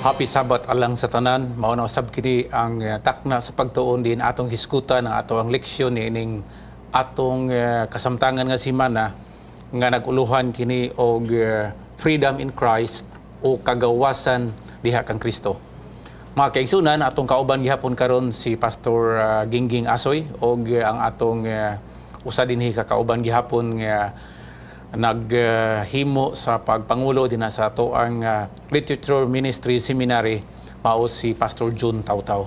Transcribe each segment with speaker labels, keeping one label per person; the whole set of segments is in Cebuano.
Speaker 1: Happy Sabbath alang sa tanan. Mao na usab kini ang takna sa pagtuon din atong hisgutan ang ato ang leksyon niining atong kasamtangan nga semana nga nag-uluhan kini og Freedom in Christ o kagawasan diha kang Kristo. Mga kaigsunan, atong kauban gihapon karon si Pastor Gingging Asoy og ang atong usa dinhi ka kauban gihapon nga naghimo sa pagpangulo dinha sa ato ang Literature Ministry Seminary, mao si Pastor June Tautaw.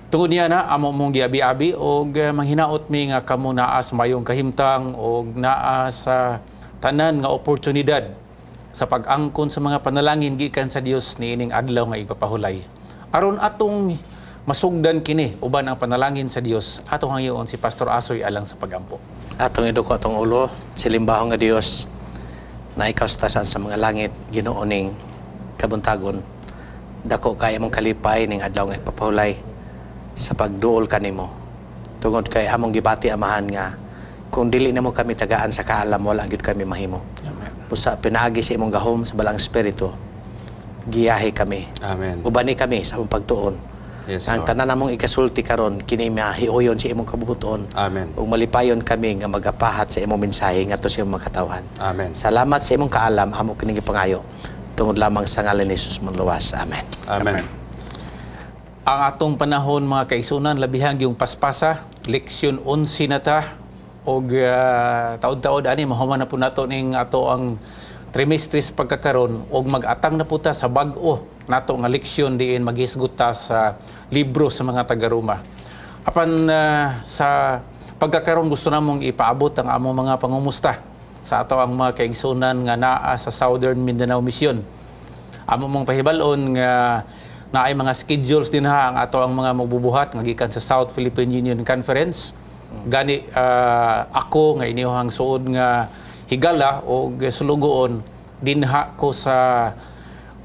Speaker 1: Tungod niya na amo mong giabi-abi og manghinaot mi nga kamo naa sa mayong kahimtang og naa sa tanan nga oportunidad sa pag-angkon sa mga panalangin gikan sa Dios niining adlaw nga ipapahulay. Aron atong masugdan kini uban ang panalangin sa Dios, atong hangyoon si Pastor Asoy alang sa pagampo.
Speaker 2: Atong iduko atong ulo, silimbahon nga Dios na ikaw sa tasan sa mga langit, Ginoo, ning kabuntagon. Dako kay among kalipay ning adlaw nga ipapahulay sa pagduol kanimo. Tungod kay among gibati, Amahan, nga kung dili namo kami tagaan sa kaalam, wala gyud kami mahimo.
Speaker 1: Amen.
Speaker 2: Busa pinaagi sa imong gahom sa Balaang Espiritu, giyahe kami.
Speaker 3: Amen.
Speaker 2: Ubani kami sa among pagtuon.
Speaker 3: Yes,
Speaker 2: Ang
Speaker 3: Lord.
Speaker 2: tanan namong ikasulti karon kini mahiuyon sa imong kabubuton.
Speaker 3: Amen.
Speaker 2: Ug malipayon kami nga magapahat sa imong mensahe ngadto sa imong mga katawhan.
Speaker 3: Amen.
Speaker 2: Salamat sa imong kaalam, amo kining gipangayo tungod lamang sa ngalan ni Jesus Manluwas. Amen.
Speaker 3: Amen.
Speaker 1: Ang atong panahon, mga kaigsunan, labihan yung paspasa, leksyon 11 na ta og taod-taod ani mahuman na po nato ning ato ang trimestre sa pagkakaron og mag-atang na po ta sa bag-o nato nga leksyon diin maghisgot ta sa libro sa mga taga-Roma. Apan sa pagkakaron gusto namong ipaabot ang among mga pangumusta sa ato ang mga kaigsunan nga naa sa Southern Mindanao Mission. Amo mong pahibal-on nga naay mga schedules din ha ang ato ang mga magbubuhat nga gikan sa South Philippine Union Conference. Gani ako nga inyong suod nga higala og sulugoon, dinha ko sa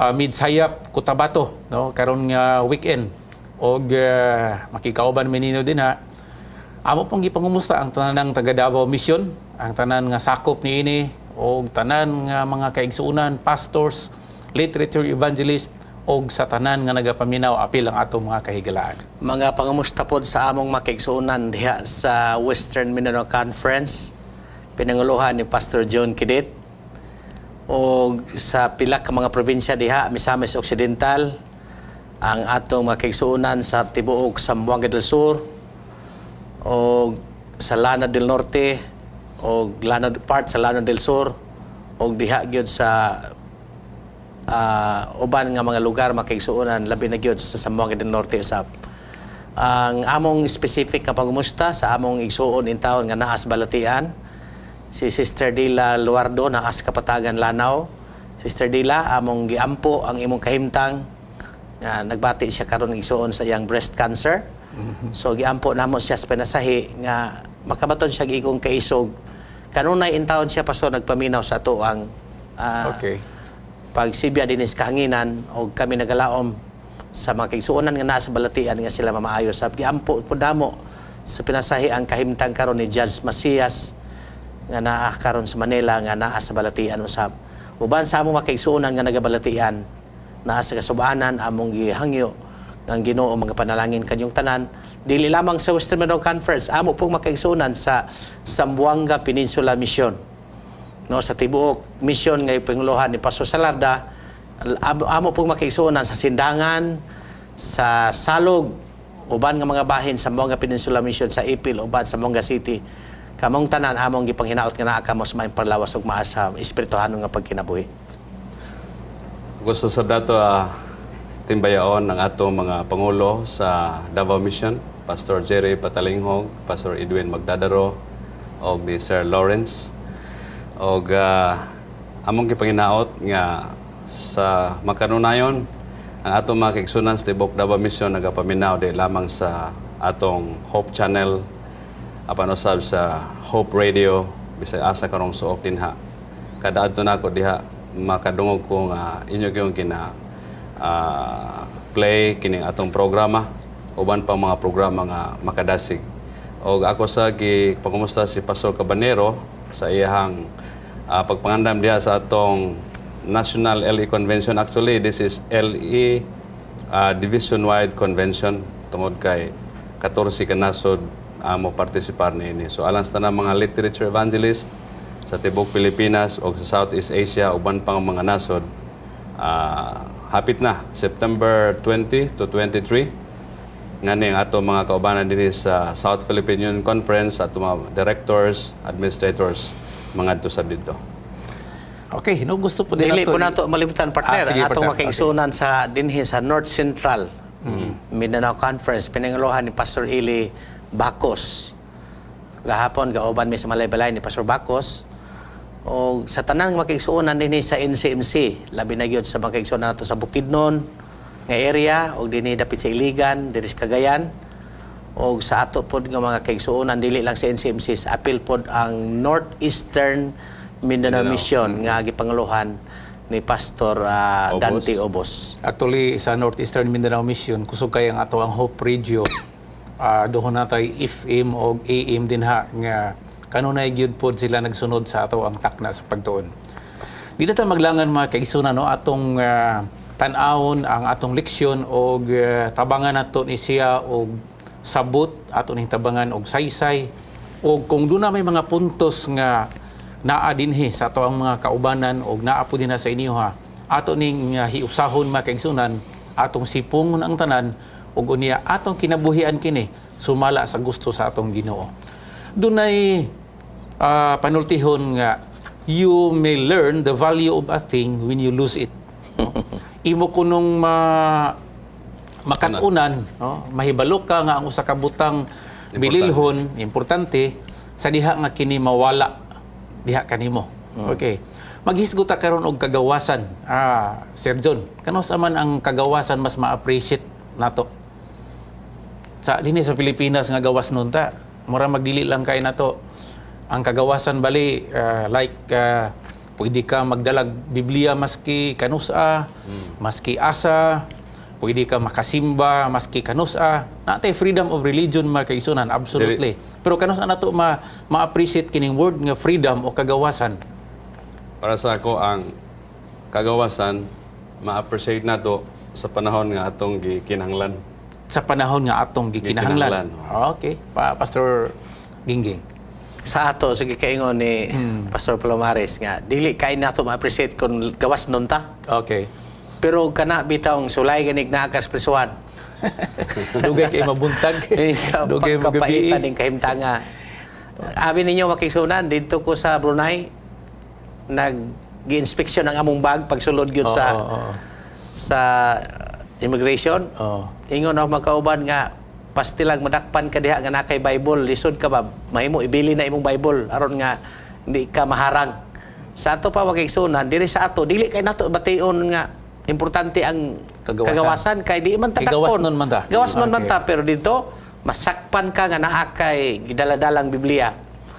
Speaker 1: Midsayap, Cotabato, no, karon nga weekend og makikauban mi ninyo dinha. Amo pong gipangumusta ang tanang taga Davao Mission, ang tanan nga sakop niini og tanan nga mga kaigsuonan, pastors, literature evangelist og sa tanan nga nagapaminaw apil ang atong mga kahigalaan.
Speaker 2: Mga pangumusta pod sa among makaigsuonan diha sa Western Mindanao Conference, pinanguluhan ni Pastor John Kidit, o sa pila ka mga probinsya diha, Misamis Occidental, ang atong mga kaigsuonan sa tibuok Zamboanga del Sur o sa Lanao del Norte o Lanao, part sa Lanao del Sur, o diha gyud sa uban nga mga lugar, makaigsuonan, labi na gyud sa Zamboanga del Norte usab. Ang among specific nga pangumusta sa among igsuon in taon nga naa sa Balatian, si Sister Dila Luardo, naa sa Kapatagan, Lanao. Sister Dila, among giampo ang imong kahimtang nga nagbati siya karon, igsuon, sa iyang breast cancer. So giampo namo siya sa pinasahi nga makabaton siya igong kaisog. Kanunay in taon siya, Pastor, nagpaminaw sa ato ang pagsibya dinis kahanginan og kami nagalaom sa mga kaigsuonan nga nasa Balatian nga sila mamaayo sa giampo po damo sa pinasahi ang kahimtang karon ni Judge Macias nga naa karon sa Manila nga naa sa Balatian usab. Uban sa among mga kaigsuonan nga nagabalatian naa sa kasubanan, among gihangyo nga ang Ginoo mga panalangin kanyong tanan, dili lamang sa Western Mindanao Conference, amo pong makaigsuonan sa Zamboanga Peninsula Mission, no, sa tibuok mission nga ipanguluhan ni Pastor Salarda, amo pong makaigsuonan sa Sindangan, sa Salog, uban nga mga bahin sa Zamboanga Peninsula Mission, sa Ipil, uban sa Zamboanga City. Kamong tanan among gipanghinaot nga naa kamo sa maayong parlawas ug maasa espirituhanon nga pagkinabuhi.
Speaker 3: Gusto sa dato timbayaon ang atong mga pangulo sa Davao Mission, Pastor Jerry Patalinghog, Pastor Edwin Magdadaro, og ni Sir Lawrence. Og among gipanginaot nga sa makanunayon ang atong mga kaigsunan sa tibok Davao Mission nagapaminaw di lamang sa atong Hope Channel apan usab sa Hope Radio bisag asa karong suok dinha. Kada adto nako diha, makadungog ko nga inyo gyud gina play kining atong programa, uban pa mga programa nga makadasig. Og ako sa gi pangumusta si Pastor Cabanero sa iyahang pagpangandam diha sa atong National LE Convention. Actually, this is LE Division-wide Convention tungod kay 14 ka nasod mo partisipar niini. So alang sa tanang mga literature evangelist sa tibok Pilipinas o sa Southeast Asia, uban pang mga nasod, hapit na September 20 to 23. Ngani ang ato mga kaubanan dinhi sa South Philippine Union Conference, ato mga directors, administrators, mga sab didto.
Speaker 1: Okay, no gusto po din
Speaker 2: Dili
Speaker 1: nato
Speaker 2: po nato malimutan, partner,
Speaker 1: Ah, sige,
Speaker 2: ang atong
Speaker 1: partner.
Speaker 2: makaigsunan sa dinhi sa North Central Mindanao Conference, pinanguluhan ni Pastor Eli Bacos. Gahapon gauban mi sa Malaybalay ni Pastor Bacos. O sa tanang makaigsuonan dinhi sa NCMC, labi na gyud sa makaigsuonan nato sa Bukidnon nga area og dinhi dapit sa Iligan, diri sa Cagayan, og sa ato pod nga mga kaigsuonan dili lang sa NCMC, sa apil pod ang Northeastern Mindanao Mission nga gipanguluhan ni Pastor
Speaker 3: Obos.
Speaker 2: Dante Obos.
Speaker 1: Actually, sa Northeastern Mindanao Mission, kusog kay ang ato ang Hope Radio. Doon natay FM o AM dinha nga kanunay gyud pod sila nagsunod sa ato ang takna sa pagtuon. Di na ta maglangan, mga kaigsunan, no, atong tan-awon ang atong leksyon og tabangan nato ni siya og sabot, ato ning tabangan og saysay og kung doon na may mga puntos nga naa dinhi sa ato ang mga kaubanan og naa po dinha sa inyo ha, ato ning hiusahon, mga kaigsunan, atong sipungon ang tanan ug unya atong kinabuhian kini sumala sa gusto sa atong Ginoo. Dunay panultihon nga you may learn the value of a thing when you lose it. No? Imo kunong makatunan, no? Mahibalo ka nga ang usa ka butang bililhon, importante sa diha nga kini mawala diha kanimo. Okay. Maghisgot ta karon og kagawasan. Ah, Sir John, kanus-a man ang kagawasan mas ma-appreciate nato? Sa dinhi sa Pilipinas nga gawas nun ta, mura magdili lang kay nato. Ang kagawasan bali like pwede ka magdalag Biblia maski kanusa, maski asa, pwede ka makasimba maski kanusa. Natay freedom of religion, mga kaigsunan, absolutely. Pero kanusa nato ma-appreciate kining word nga freedom o kagawasan?
Speaker 3: Para sa ako, ang kagawasan ma-appreciate nato sa panahon nga atong gikinahanglan.
Speaker 1: Sa panahon nga atong gikinahanglan.
Speaker 3: Gikinahanglan.
Speaker 1: Okay, Pastor Gingging.
Speaker 2: Sa ato sige kaingon ni Pastor Palomares nga dili kay nato ma-appreciate kung gawas nun ta. Pero kana bitawng sulay ganig naa kas prisuhan.
Speaker 1: Dugay kay mabuntag. Dugay magabi.
Speaker 2: Pagkapaitan ning kahimtanga. Abi ninyo, makigsunan, didto ko sa Brunei, nag gi-inspection ang among bag pagsulod gyud sa
Speaker 1: Oo, oo,
Speaker 2: sa immigration. Ingon ako magkauban nga pastilag madakpan ka diha nga nakay Bible, lisod ka ba mahimo ibili na imong Bible aron nga di ka maharang. Sa ato pa, makigsunan, diri sa ato dili kay nato bation nga importante ang
Speaker 1: Kagawasan.
Speaker 2: kagawasan kay di man ta
Speaker 1: Kay gawas
Speaker 2: dakpon.
Speaker 1: nun man ta.
Speaker 2: Gawas nun man ta, pero dito masakpan ka nga naa kay gidala-dalang Biblia.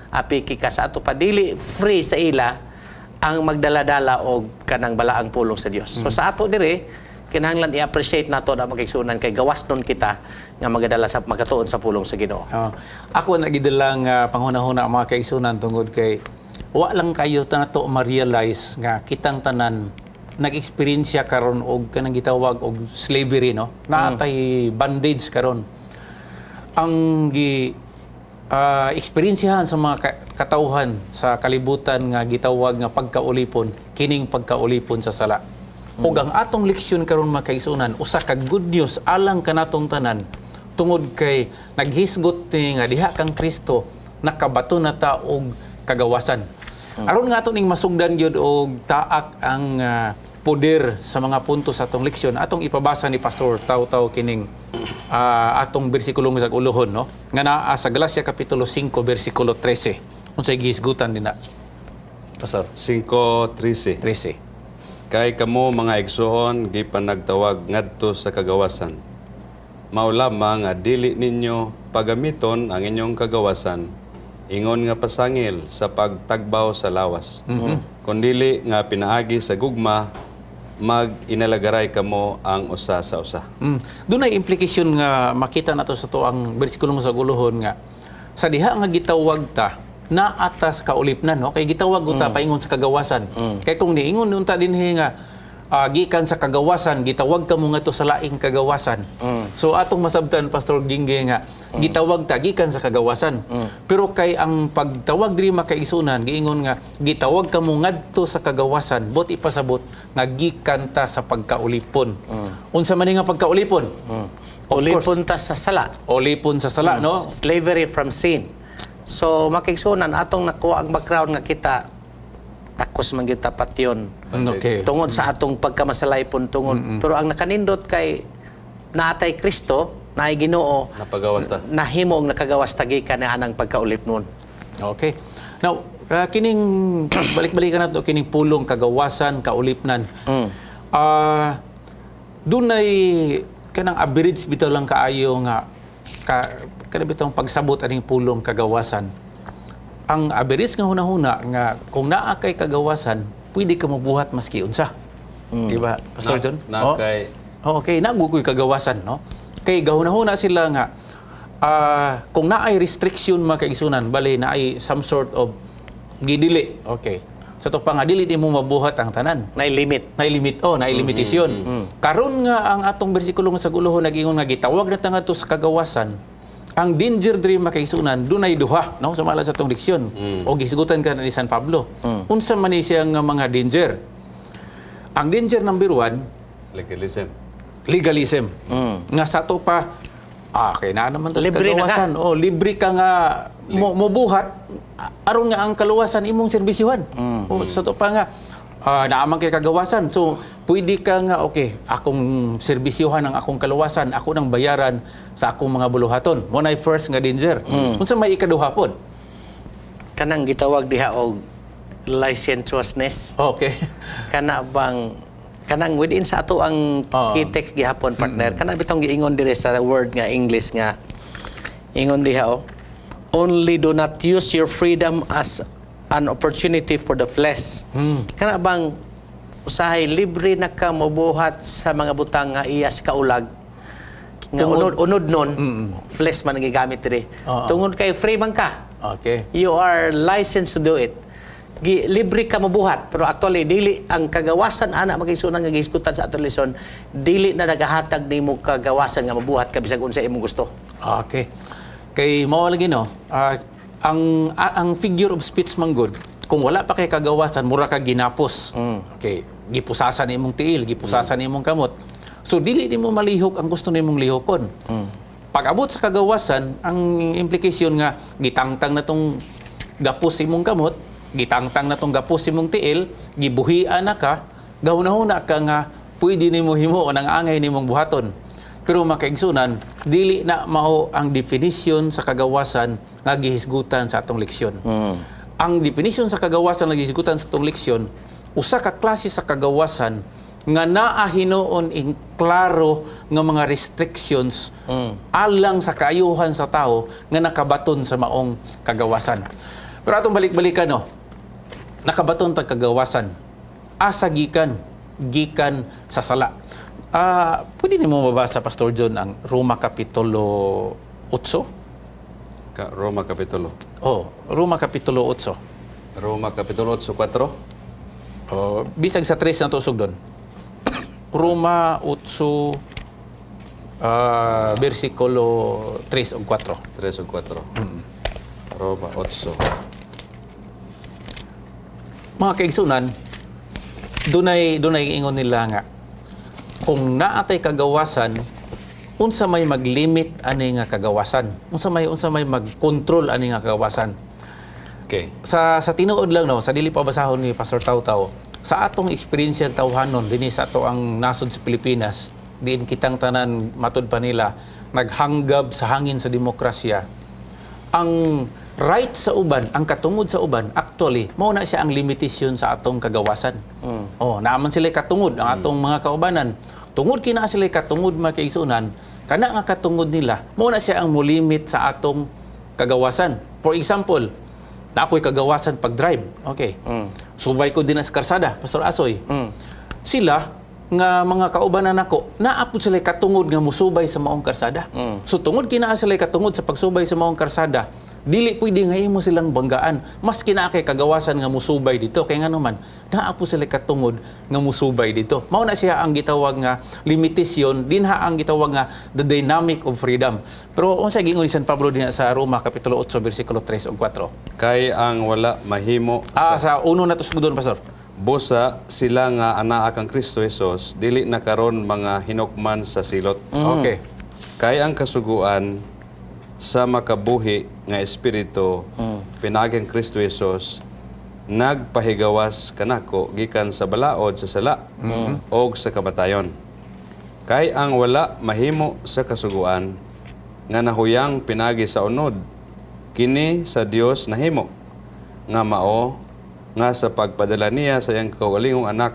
Speaker 2: Apiki ka. Sa ato pa, dili free sa ila ang magdala-dala og kanang balaang pulong sa Dios. So sa ato dire kinahanglan i-appreciate nato na, magigsunan, kay gawas nun kita nga magadala sa magatuon sa pulong sa Ginoo.
Speaker 1: Oo. Ako nagidalang panghuna-huna, mga kaigsunan, tungod kay wa lang kayo nato ma-realize nga kitang tanan nag-experience karon og kanang gitawag og slavery, no? Naatay bondage karon. Ang gi eksperyensiyahan sa mga katawhan sa kalibutan nga gitawag nga pagkaulipon, kining pagkaulipon sa sala. Ug ang atong leksyon karon, mga kaigsunan, usa ka good news alang kanatong tanan tungod kay naghisgot ni nga diha kang Kristo nakabato na ta og kagawasan. Aron nga ato ning masugdan gyud og taak ang poder sa mga punto sa atong leksyon, atong ipabasa ni Pastor Taw-Taw kining atong bersikulo sa ulohon, no, nga naa sa Galacia kapitulo 5 bersikulo 13. Unsay gihisgutan dinha, Pastor?
Speaker 3: 5:13.
Speaker 1: 13.
Speaker 3: Kay kamo, mga igsoon, gipanagtawag ngadto sa kagawasan. Mao lamang nga dili ninyo pagamiton ang inyong kagawasan ingon nga pasangil sa pagtagbaw sa lawas. Kundili nga pinaagi sa gugma mag-inalagaray kamo ang usa sa usa.
Speaker 1: Doon ay implication nga makita nato sa to ang bersikulo sa guluhon nga sa diha nga gitawag ta Naa ta sa kaulipnan, no? Kay gitawag ta paingon sa kagawasan. Kay kung niingon unta dinhi nga gikan sa kagawasan, gitawag kamo ngadto sa laing kagawasan. So atong masabtan, Pastor Gingging, nga gitawag ta gikan sa kagawasan. Pero kay ang pagtawag diri, mga kaigsunan, giingon nga gitawag kamo ngadto sa kagawasan, buot ipasabot nga gikan ta sa pagkaulipon. Unsa man ni nga pagkaulipon? Of course,
Speaker 2: Ulipon ta sa sala.
Speaker 1: Ulipon sa sala, no?
Speaker 2: Slavery from sin. So makaigsunan, atong nakuha ang background nga kita takos man gyud ta patyon. Tungod sa atong pagkamasalaypon tungod. Pero ang nakanindot kay naatay Kristo, naay Ginoo,
Speaker 3: Napagawas ta.
Speaker 2: Nahimo ang nakagawas ta gikan ni anang pagkaulipnon.
Speaker 1: Okay. Now, kining balik-balikan nato kining pulong kagawasan, kaulipnan. Dunay kanang average bitaw lang kaayo nga kana bitawng pagsabot aning pulong kagawasan. Ang average nga hunahuna nga kung naa kay kagawasan, pwede ka mobuhat maski unsa. Di ba, Pastor John?
Speaker 3: Na
Speaker 1: Oh.
Speaker 3: kay
Speaker 1: Oh, okay, naa ko'y kagawasan, no? Kay gahunahuna sila nga kung naay restriction, mga kaigsunan, bali naay some sort of gidili. Okay. Sa to pa nga dili nimo mabuhat ang tanan.
Speaker 2: Naay limit.
Speaker 1: Naay limit, oh, naay limitasyon. Karon nga ang atong bersikulo nga sa guluho nag-ingon nga gitawag na ta ngadto sa kagawasan. Ang danger diri, mga kaigsunan, dunay duha, no? Sumala sa atong leksyon. O gisgutan ka na ni San Pablo. Unsa man ni siya nga mga danger? Ang danger number 1,
Speaker 3: Legalism.
Speaker 1: Legalism. Nga sa to pa, kay naa naman ta sa
Speaker 2: Libre na ka.
Speaker 1: kagawasan. Oh, libre ka nga mo mobuhat aron nga ang kaluwasan imong serbisyuhan. Oh, sa to pa nga naa man kay kagawasan. So, pwede ka nga, okay, akong serbisyuhan ang akong kaluwasan, ako nang bayaran sa akong mga buluhaton. Mo nay first nga danger. Unsa may ikaduha pod?
Speaker 2: Kanang gitawag diha og licentiousness. Kana bang kanang within sa ato ang key text gihapon, partner, kana bitong giingon dire sa word nga English nga ingon diha, oh, "Only do not use your freedom as an opportunity for the flesh." Kana bang usahay libre na ka mobuhat sa mga butang nga iya sa kaulag nga unod unod nun flesh man ang gigamit diri tungod kay free man ka, you are licensed to do it. Libre ka mabuhat, pero actually dili ang kagawasan ana, magisunan, nga gihisgutan sa atong lesson, dili na nagahatag nimo kagawasan nga mabuhat ka bisag unsa imong gusto.
Speaker 1: Okay. Kay mao lagi, no, ang figure of speech man gud, kung wala pa kay kagawasan, mura ka ginapos. Okay, gipusasan imong tiil, gipusasan imong kamot. So dili nimo malihok ang gusto nimong lihokon. Pag abot sa kagawasan, ang implication nga gitangtang na tong gapos imong kamot, gitangtang na tong gapos imong tiil, gibuhian na ka, gahuna-huna ka nga pwede nimo himo ang angay nimong buhaton. Pero mga kaigsunan, dili na mao ang definition sa kagawasan nga gihisgutan sa atong leksyon. Ang definition sa kagawasan nga gihisgutan sa atong leksyon, usa ka klase sa kagawasan nga naa hinuon ing klaro nga mga restrictions alang sa kaayuhan sa tao nga nakabaton sa maong kagawasan. Pero atong balik-balikan, no, nakabaton tag kagawasan. Asa gikan? Gikan sa sala. Pwede nimo mabasa, Pastor John, ang Roma Kapitulo 8?
Speaker 3: Roma Kapitulo.
Speaker 1: Oh, Roma Kapitulo 8.
Speaker 3: Roma Kapitulo 8, 4.
Speaker 1: Oh, bisag sa 3 na tusog doon. Roma 8 versikulo 3 ug 4.
Speaker 3: 3 ug 4. Roma 8.
Speaker 1: Mga kaigsunan, dunay dunay ingon nila nga kung naatay kagawasan, unsa may maglimit ani nga kagawasan? Unsa may magkontrol ani nga kagawasan? Sa tinuod lang, no, sa dili pa basahon ni Pastor Tautaw, sa atong eksperyensya tawhanon dinhi sa ato ang nasod sa Pilipinas, diin kitang tanan matud pa nila naghanggab sa hangin sa demokrasya. Ang right sa uban, ang katungod sa uban, actually, mao na siya ang limitasyon sa atong kagawasan. Oh, naa man sila katungod ang atong mga kaubanan. Tungod kina sila katungod, mga kaigsunan, kana nga katungod nila, mao na siya ang mulimit sa atong kagawasan. For example, na ako'y kagawasan pag-drive. Okay. Subay ko din sa karsada, Pastor Asoy. Sila nga mga kaubanan nako, naa pod sila katungod nga musubay sa maong karsada. So tungod kinaa sila katungod sa pagsubay sa maong karsada, Dili pwede nga imo silang banggaan. Maski naa kay kagawasan nga musubay dito. Kay ngano man, naa po sila katungod nga musubay dito. Mao na siya ang gitawag nga limitasyon, dinha ang gitawag nga the dynamic of freedom. Pero unsa giingon ni San Pablo dinha sa Roma kapitulo 8 bersikulo 3 ug 4?
Speaker 3: Kay ang wala mahimo
Speaker 1: Sa uno na to sugdon, Pastor.
Speaker 3: Busa sila nga anaa kang Kristo Jesus dili na karon mga hinukman sa silot. Kay ang kasuguan sa makabuhi nga espiritu pinaagi ang Kristo Jesus nagpahigawas kanako gikan sa balaod sa sala og sa kamatayon. Kay ang wala mahimo sa kasuguan nga nahuyang pinagi sa unod, kini sa Dios nahimo nga mao nga sa pagpadala niya sa iyang kaugalingong anak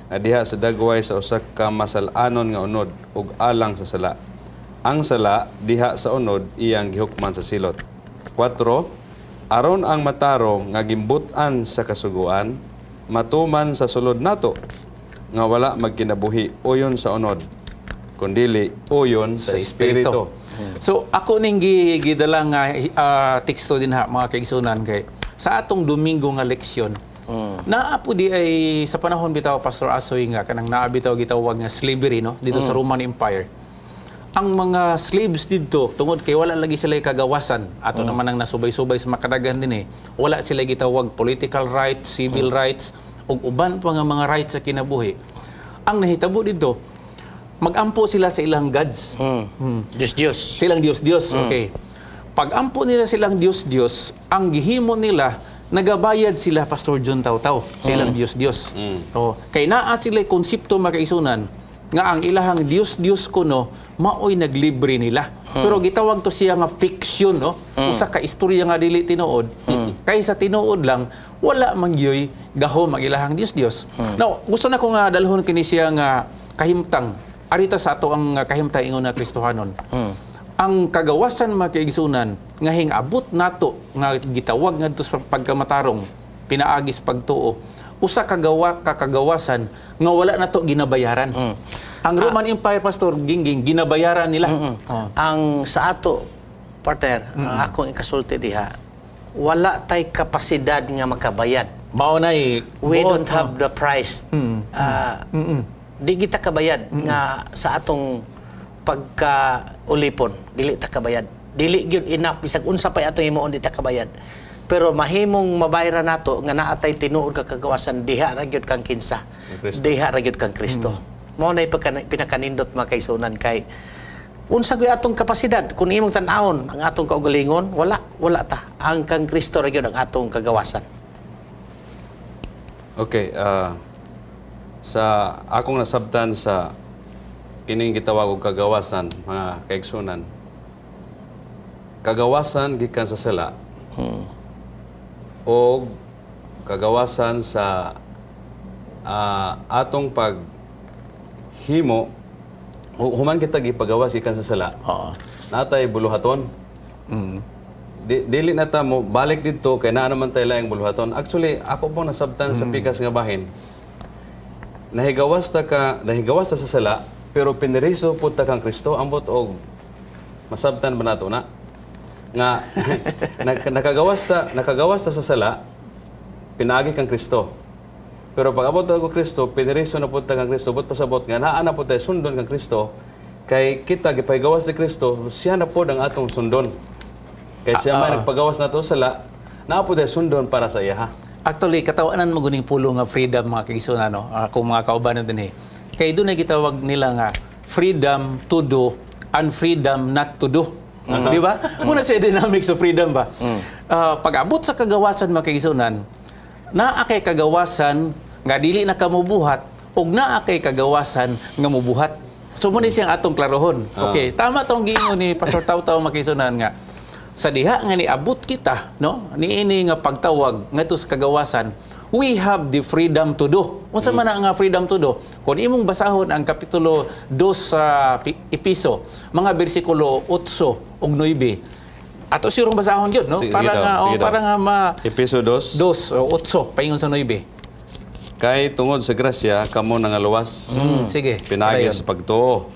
Speaker 3: nga diha sa dagway sa usa ka masal-anon nga unod ug alang sa sala. Ang sala diha sa unod iyang gihukman sa silot. 4. Aron ang matarong nga gimbut-an sa kasuguan matuman sa sulod nato nga wala magkinabuhi uyon sa unod kundili uyon sa espiritu.
Speaker 1: So ako ning gidala nga teksto dinha, mga kaigsunan, kay sa atong Domingo nga leksyon, naa po di ay sa panahon bitaw, Pastor Asoy, nga kanang naa bitaw gitawag nga slavery, no, dito sa Roman Empire. Ang mga slaves didto, tungod kay wala lagi sila kagawasan, ato naman ang nasubay-subay sa makadagan din eh, wala sila gitawag political rights, civil rights ug uban pa nga mga rights sa kinabuhi. Ang nahitabo didto, magampo sila sa ilang gods.
Speaker 2: Diyos, Diyos.
Speaker 1: Silang Diyos-Diyos, okay. Pag ampo nila silang Diyos-Diyos, ang gihimo nila, nagabayad sila, Pastor John Tautaw, sa ilang Diyos-Diyos. Oh, kay naa sila konsepto, makaisunan, nga ang ilahang Diyos-Diyos kuno maoy naglibre nila. Pero gitawag to siya nga fiction, no? Usa ka istorya nga dili tinuod. Kay sa tinuod lang, wala man gyoy gahom ang ilahang Diyos-Diyos. Now, gusto na ko nga dalhon kini siya nga kahimtang. Arita sa ato ang kahimtang ingon na Kristohanon. Ang kagawasan, mga kaigsunan, nga hingabot nato nga gitawag ngadto sa pagkamatarong pinaagi sa pagtuo, usa ka gawa kakagawasan nga wala nato ginabayaran. Ang Roman Empire, Pastor Gingging, ginabayaran nila. Oh.
Speaker 2: Ang sa ato, partner, ang akong ikasulti diha, wala tay kapasidad nga makabayad.
Speaker 1: Mao na eh,
Speaker 2: We
Speaker 1: buot,
Speaker 2: don't have the price. Di kita kabayad nga sa atong pagka-ulipon. Dili ta kabayad. Dili gyud enough bisag unsa pa atong himuon, di ta kabayad. Pero mahimong mabayran nato nga naa tay tinuod ka kagawasan diha ra gyud kang kinsa.
Speaker 3: Kristo.
Speaker 2: Diha ra gyud kang Kristo. Mao na pinakanindot, mga kaigsuonan, kay unsa gyud atong kapasidad kung imong tan-awon ang atong kaugalingon, wala, wala ta. Ang kang Kristo ra gyud ang atong kagawasan.
Speaker 3: Okay, sa akong nasabtan sa kining gitawag og kagawasan, mga kaigsunan. Kagawasan gikan sa sala o kagawasan sa atong paghimo human kita gipagawas gikan sa sala. Natay buluhaton. Dili na ta mo balik didto kay naa naman tay laing buluhaton. Actually, ako po nasabtan sa pikas nga bahin. Nahigawas ta ka, nahigawas ta sa sala, pero piniriso pud ta kang Kristo. Ambot og masabtan ba nato na? Nga nakagawas ta sa sala pinaagi kang Kristo. Pero pag abot ta og Kristo, piniriso na pud ta kang Kristo, but pasabot nga naa na pud tay sundon kang Kristo kay kita gipahigawas ni Kristo, siya na pod ang atong sundon. Kay siya may nagpagawas nato sa sala, naa pud tay sundon para sa iya ha.
Speaker 1: Actually, katawanan mo guning pulong nga freedom, mga kaigsunan, no? Akong mga kaubanan din eh. Kay doon ay gitawag nila nga freedom to do and freedom not to do. Di ba? Muna sa dynamics of freedom ba? Pag abot sa kagawasan, mga kaigsunan, naa kay kagawasan nga dili na kamubuhat ug naa kay kagawasan nga mubuhat. So muna siyang atong klarohon. Okay, tama tong giingon ni Pastor Tautaw, mga kaigsunan, nga sa diha nga niabot kita, no, niini nga pagtawag ngadto sa kagawasan, we have the freedom to do. Unsa man ang nga freedom to do? Kung imong basahon ang kapitulo 2 sa Episo, mga bersikulo 8 ug 9, ato sirong basahon gyud, no,
Speaker 3: Sige
Speaker 1: para
Speaker 3: daw,
Speaker 1: nga
Speaker 3: sige
Speaker 1: oh,
Speaker 3: daw.
Speaker 1: para nga ma
Speaker 3: Episo 2.
Speaker 1: 2 o 8 paingon sa 9.
Speaker 3: Kay tungod sa grasya kamo nangaluwas.
Speaker 1: Sige.
Speaker 3: Pinaagi
Speaker 1: Padayon.
Speaker 3: sa pagtuo.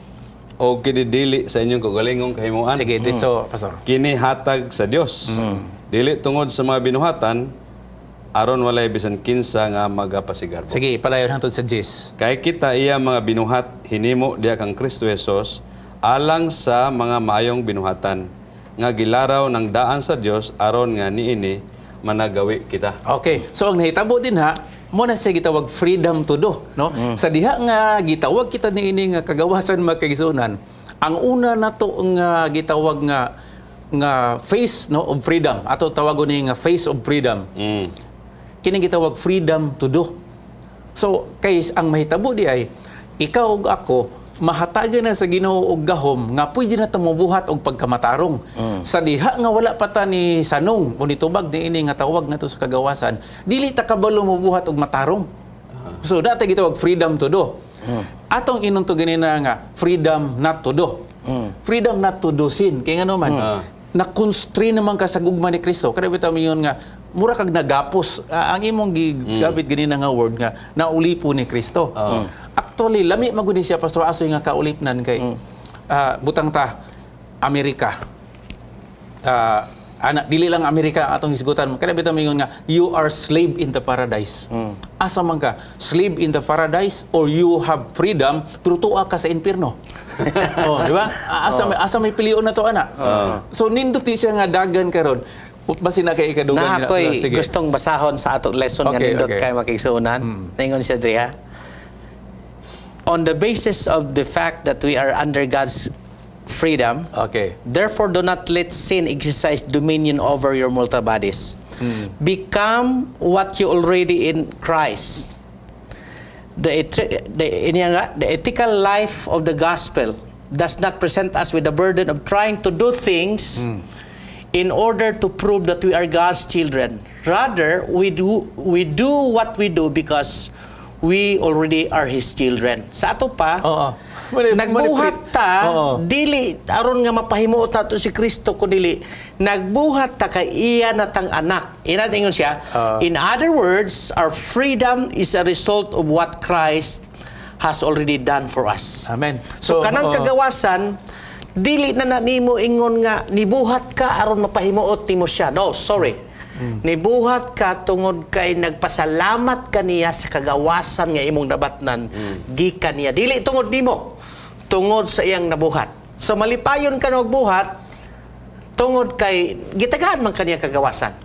Speaker 3: O kini dili sa inyong kaugalingong kahimuan.
Speaker 1: Sige, dito, Pastor.
Speaker 3: Kini hatag sa Dios. Dili tungod sa mga binuhatan, aron walay bisan kinsa nga magapasigarbo.
Speaker 1: Sige, palayon hangtod sa 10.
Speaker 3: Kay kita iya mga binuhat hinimo diha kang Kristo Jesus alang sa mga maayong binuhatan nga gilaraw ng daan sa Dios aron nga niini managawi kita.
Speaker 1: Okay. So ang nahitabo din ha, mo na siya gitawag freedom to do, no? Sa diha nga gitawag kita niini nga kagawasan, mga kaigsuonan, ang una nato nga gitawag nga nga face, no, of freedom. Ato tawagon ni nga face of freedom. Kini gitawag freedom to do. So kay ang mahitabo di ay ikaw ug ako mahatagan na sa Ginoo og gahom nga pwede na ta mobuhat og pagkamatarong. Sa diha nga wala pa ta ni sanong o nitubag ni ini nga tawag ngadto sa kagawasan, dili ta kabalo mobuhat og matarong. So dati gitawag freedom to do. Atong inunto ganina nga freedom not to do. Freedom not to do sin. Kay ngano man, na-constrain naman ka sa gugma ni Kristo. Kada bitaw mingon nga mura kag nagapos. Ah, ang imong gigabit ganina nga word nga naulipo ni Kristo. Actually, lami magud ni siya, Pastor Asoy, nga kaulipnan kay butang ta Amerika. Ana dili lang Amerika ang atong hisgutan. Kada bitaw mingon nga you are slave in the paradise. Asa man ka? Slave in the paradise or you have freedom pero tuwa ka sa impierno? Oh, di ba? Asa may pilion na to ana. So nindot ni siya nga dagan karon. Basin na kay ikadugang
Speaker 2: Na
Speaker 1: nila.
Speaker 2: ako'y
Speaker 1: Sige.
Speaker 2: gustong basahon sa atong lesson nga nindot kay makigsuonan. Ningon siya diriha. On the basis of the fact that we are under God's freedom, therefore do not let sin exercise dominion over your mortal bodies. Become what you already in Christ. The, inya nga, the ethical life of the gospel does not present us with the burden of trying to do things in order to prove that we are God's children. Rather, we do what we do because we already are His children. Sa ato pa,
Speaker 1: Oo.
Speaker 2: Nagbuhat ta dili aron nga mapahimuot nato si Kristo, kundi nagbuhat ta kay iya na tang anak. Ina ingon siya. In other words, our freedom is a result of what Christ has already done for us.
Speaker 1: Amen.
Speaker 2: So, kanang kagawasan, dili na na nimo ingon nga nibuhat ka aron mapahimuot nimo siya. No, sorry. Nibuhat ka tungod kay nagpasalamat ka niya sa kagawasan nga imong nabatnan gikan niya. Dili tungod nimo, tungod sa iyang nabuhat. So malipayon ka na buhat tungod kay gitagaan man kaniya kagawasan.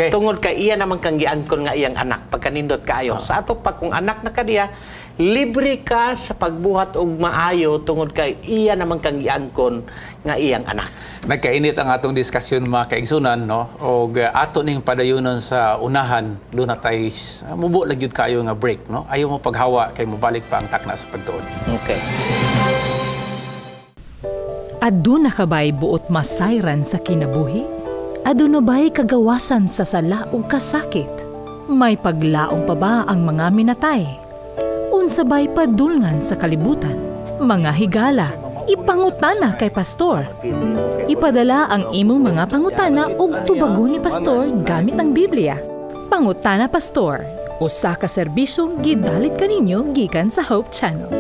Speaker 2: Tungod kay iya naman kang giangkon nga iyang anak pagkanindot kaayo. Sa ato pa, kung anak na kaniya, libre ka sa pagbuhat og maayo tungod kay iya naman kang giangkon nga iyang anak.
Speaker 1: Nagkainit ang atong diskusyon, mga kaigsunan, no? Og ato ning padayunon sa unahan, doon na tay mubo lang gyud kayo nga break, no? Ayaw mo paghawa kay mobalik pa ang takna sa pagtuon.
Speaker 2: Okay.
Speaker 4: Aduna ka ba'y buot masayran sa kinabuhi? Aduna ba'y kagawasan sa sala ug kasakit? May paglaom pa ba ang mga minatay? Unsa ba'y padulngan sa kalibutan? Mga higala, ipangutana kay pastor. Ipadala ang imong mga pangutana ug tubagon ni pastor gamit ang Biblia. Pangutana Pastor, usa ka serbisyong gidalit kaninyo gikan sa Hope Channel.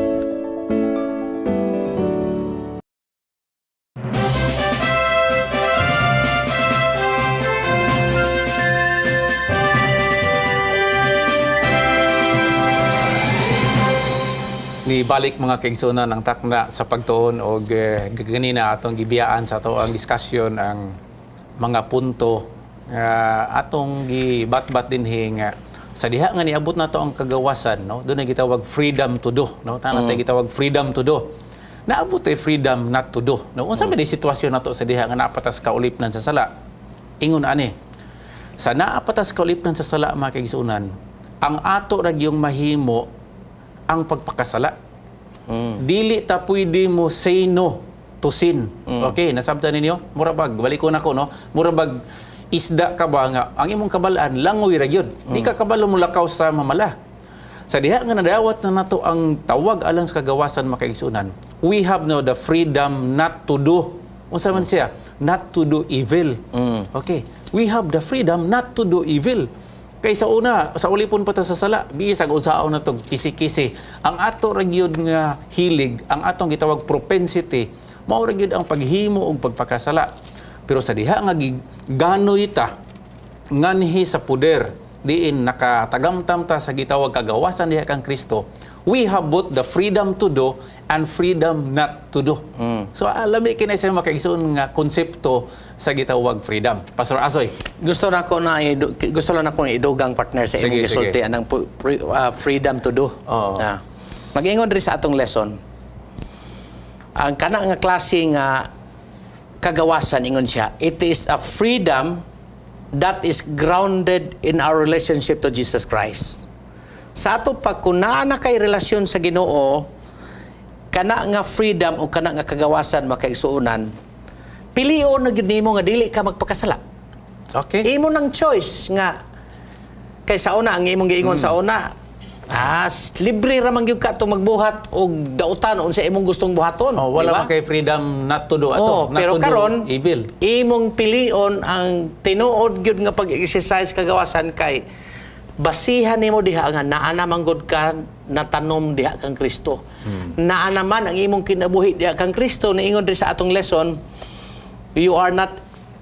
Speaker 1: Ni balik, mga kaigsunan, ang takna sa pagtuon og ganina atong gibiyaan sa ato ang diskusyon ang mga punto nga atong gibatbat dinhi nga sa diha nga niabot nato ang kagawasan, no, doon ay gitawag freedom to do, no? Tanan tay gitawag freedom to do, naabot ay freedom not to do, no? Unsa man di sitwasyon nato sa diha nga napatas kaulipnan sa sala? Ingon ani, sa naapatas kaulipnan sa sala, mga kaigsunan, ang ato ra gyung mahimo ang pagpakasala. Dili ta pwede mo say no to sin. Okay, nasabtan ninyo? Mura bag, balik ko nako, no. Mura bag isda ka ba nga ang imong kabalaan langoy ra gyud. Di ka kabalo mo lakaw sa mamala. Sa diha nga nadawat na nato ang tawag alang sa kagawasan, mga kaigsunan, we have now the freedom not to do. Unsa man siya? Not to do evil. Okay. We have the freedom not to do evil. Kay sa una, sa ulipon pa ta sa sala, bisag unsaon na tog kisi-kisi. Ang ato ra gyud nga hilig, ang atong gitawag propensity, mao ra gyud ang paghimo og pagpakasala. Pero sa diha nga ganoy ta nganhi sa puder diin nakatagamtam ta sa gitawag kagawasan diha kang Kristo, we have both the freedom to do and freedom not to do. So alami kini sa makaigsoon nga konsepto sa gitawag freedom. Pastor Asoy.
Speaker 2: Gusto lang ako na idugang, partner, sa imong
Speaker 1: Sige,
Speaker 2: gisulti
Speaker 1: sige.
Speaker 2: anang freedom to do.
Speaker 1: Oo.
Speaker 2: Ah. Mag-ingon diri sa atong lesson. Ang kana nga klase nga kagawasan, ingon siya, it is a freedom that is grounded in our relationship to Jesus Christ. Sa ato pa, kung naa na kay relasyon sa Ginoo, kana nga freedom o kana nga kagawasan, makaigsuonan, pilion na gyud nimo nga dili ka magpakasala. Imo nang choice nga kay sa una ang imong giingon sa una, libre ra man gyud ka to magbuhat og dautan unsa imong gustong buhaton,
Speaker 1: Oh, wala
Speaker 2: di ba?
Speaker 1: man kay freedom not to do ato,
Speaker 2: Oh,
Speaker 1: not
Speaker 2: pero
Speaker 1: to do
Speaker 2: karon
Speaker 1: evil.
Speaker 2: Imong pilion ang tinuod gyud nga pag-exercise kagawasan kay basihan nimo diha nga naa naman gud ka natanom diha kang Kristo. Naa naman ang imong kinabuhi diha kang Kristo. Niingon diri sa atong lesson, you are not,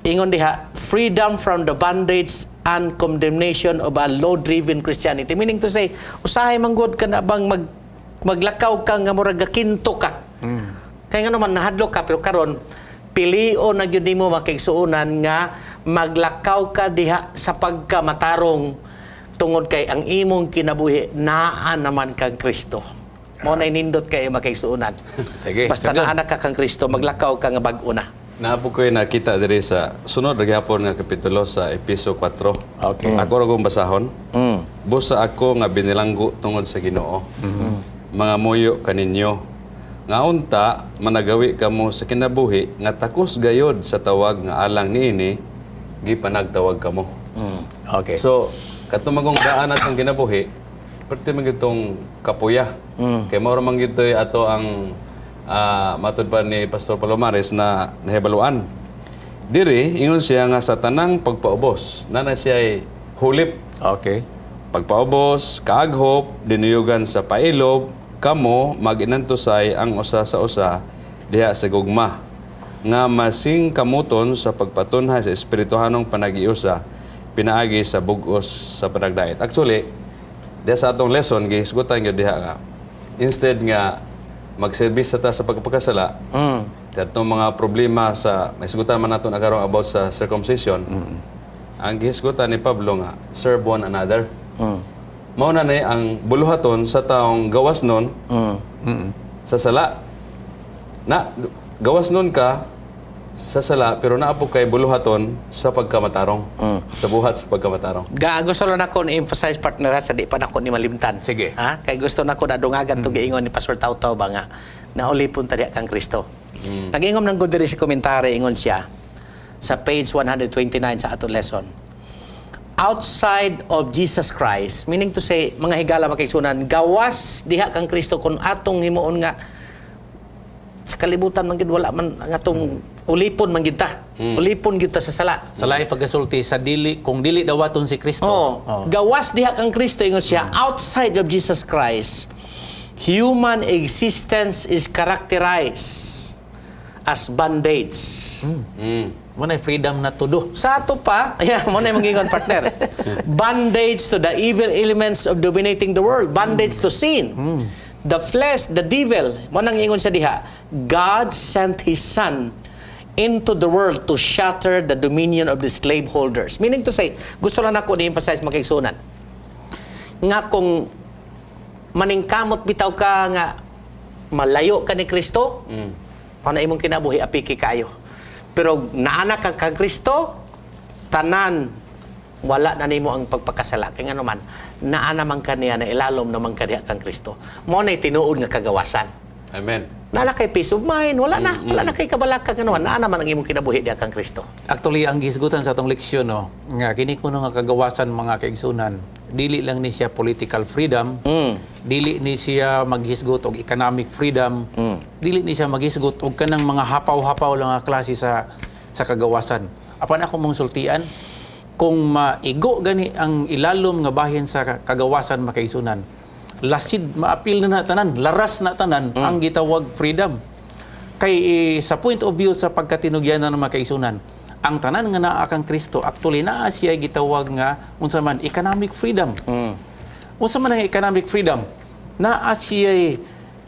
Speaker 2: ingon diha, freedom from the bondage and condemnation of a law-driven Christianity. Meaning to say, usahay man gud ka na bang maglakaw ka nga murag gakinto ka. Kaya nga naman nahadlok ka, pero karon pilion na gyud nimo, makigsuonan, nga maglakaw ka diha sa pagkamatarong tungod kay ang imong kinabuhi naa naman kang Kristo. Mo na nindot kayo, makigsuonan.
Speaker 1: Sige.
Speaker 2: Basta
Speaker 1: Sige.
Speaker 2: naa na ka kang Kristo, maglakaw ka nga bag-o na.
Speaker 3: Naa po ko'y nakita diri sa sunod ra gihapon nga kapitulo sa Epeso 4. Ako ra kong basahon. "Busa ako nga binilanggo tungod sa Ginoo, mga muyo kaninyo nga unta managawi kamo sa kinabuhi nga takos gayod sa tawag nga alang niini gipanagtawag kamo." So, katumagong daan atong kinabuhi, perti man gyud tong kapuya. Kay mao ra man gyud to'y ato ang matud pa ni Pastor Palomares na nahibaluan. Diri, ingon siya nga sa tanang pagpaubos, na siya ay hulip. Pagpaubos, kaaghop, dinuyugan sa pailob, kamo maginantusay ang usa sa usa diha sa gugma nga masing kamuton sa pagpatunhay sa espirituhanong panagiusa pinaagi sa bugos sa panagdait. Actually, diha sa atong lesson gihisgutan gyud diha nga instead nga magserbis sa ta sa pagpakasala, atong mga problema sa may hisgutan man nato na karon about sa circumcision, ang gihisgutan ni Pablo nga serve one another. Mao na ni ang buluhaton sa taong gawas nun sa sala. Na gawas nun ka sa sala pero naa po kay buluhaton sa pagkamatarong. Sa buhat sa pagkamatarong.
Speaker 2: Gusto lang ako ni-emphasize, partner, ha, sa di pa nako ni malimtan.
Speaker 1: Sige.
Speaker 2: Ha? Kay gusto nako na dungagan to giingon ni Pastor Tautaw ba nga naulipon ta diha kang Kristo. Nag-ingon ng good diri sa komentary, ingon siya sa page 129 sa ato lesson. Outside of Jesus Christ, meaning to say, mga higala, makaigsuonan, gawas diha kang Kristo, kung atong himuon nga sa kalibutan man gid, wala man ang atong ulipon man gid ta. Ulipon gid ta sa sala.
Speaker 1: Sa lahi pagkasulti sa dili kung dili dawaton si Kristo.
Speaker 2: Oh, gawas diha kang Kristo, ingon siya, outside of Jesus Christ, human existence is characterized as bondage.
Speaker 1: Mo na freedom not to do.
Speaker 2: Sa ato pa, ayan, mo na yung mangingon, partner. Bondage to the evil elements of dominating the world. Bondage to sin. The flesh, the devil. Mo nang ingon sa diha, God sent His Son into the world to shatter the dominion of the slaveholders. Meaning to say, gusto lang ako ni-emphasize, makaigsuonan, nga kung maningkamot bitaw ka nga malayo ka ni Kristo, mm, imong kinabuhi apiki kayo. Pero naana ka kang Kristo, tanan wala na nimo ang pagpakasala. Kaya nga naman, naa naman kaniya na ilalom naman kaniya kang Kristo. Mo na tinuod nga kagawasan.
Speaker 3: Amen.
Speaker 2: Naa na kay peace of mind, wala na. Wala na kay kabalaka nga naman. Naa naman ang imong kinabuhi diha kang Kristo.
Speaker 1: Actually, ang gisgutan sa atong leksyon, no, nga kini kuno nga kagawasan, mga kaigsunan, dili lang ni siya political freedom, dili ni siya maghisgot og economic freedom, dili ni siya maghisgot og kanang mga hapaw-hapaw lang nga klase sa kagawasan. Apan ako mong sultian, Kung maigo gani ang ilalom nga bahin sa kagawasan, mga kaigsuonan, lasid maapil na na tanan, laras na tanan ang gitawag freedom. Kay sa point of view sa pagkatinugyanan ng mga kaigsuonan, ang tanan nga naa kang Kristo, actually naa siya gitawag nga unsa man economic freedom. Unsa man ang economic freedom? Naa siya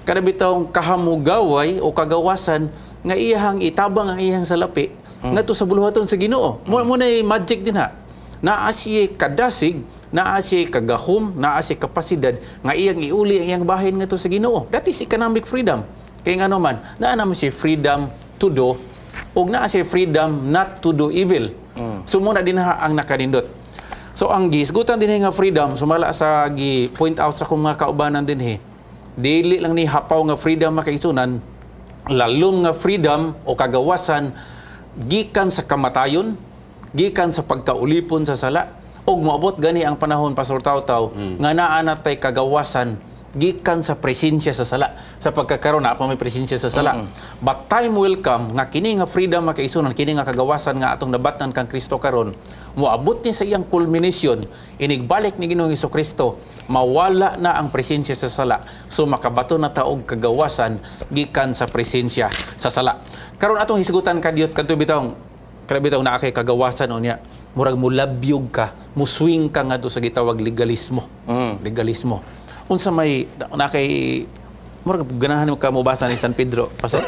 Speaker 1: kada bitawng kahamugaway o kagawasan nga iyahang itabang ang iyang salapi ngadto sa buluhaton sa Ginoo. Mo na magic din ha. Naa siya kadasig, naa siya kagahom, naa siya kapasidad nga iyang iuli ang iyang bahin ngadto sa Ginoo. That is economic freedom. Kay ngano man, naa naman siya freedom to do ug naa siya freedom not to do evil. So mo na din ha ang nakanindot. So ang gihisgutan din nga freedom sumala sa gi point out sa akong mga kaubanan dinhi. Dili lang ni hapaw nga freedom, mga kaigsuonan, lalom nga freedom o kagawasan gikan sa kamatayon, gikan sa pagkaulipon sa sala, ug moabot gani ang panahon, Pastor Tawtaw, nga naa na tay kagawasan gikan sa presensya sa sala. Sa pagkakaroon na pa may presensya sa sala. But time will come nga kini nga freedom, mga kaigsuonan, kini nga kagawasan nga atong nabatnan kang Kristo karon, moabot ni sa iyang culmination inigbalik ni Ginoong Kristo, mawala na ang presensya sa sala. So makabato na ta og kagawasan gikan sa presensya sa sala. Karon atong hisgutan kadiyot kadto bitawng kada bitaw naa kay kagawasan unya murag mulabyog ka, muswing ka ngadto sa gitawag legalismo. Legalismo. Unsa may naa kay murag ganahan mo ka mobasa ni San Pedro, Pastor?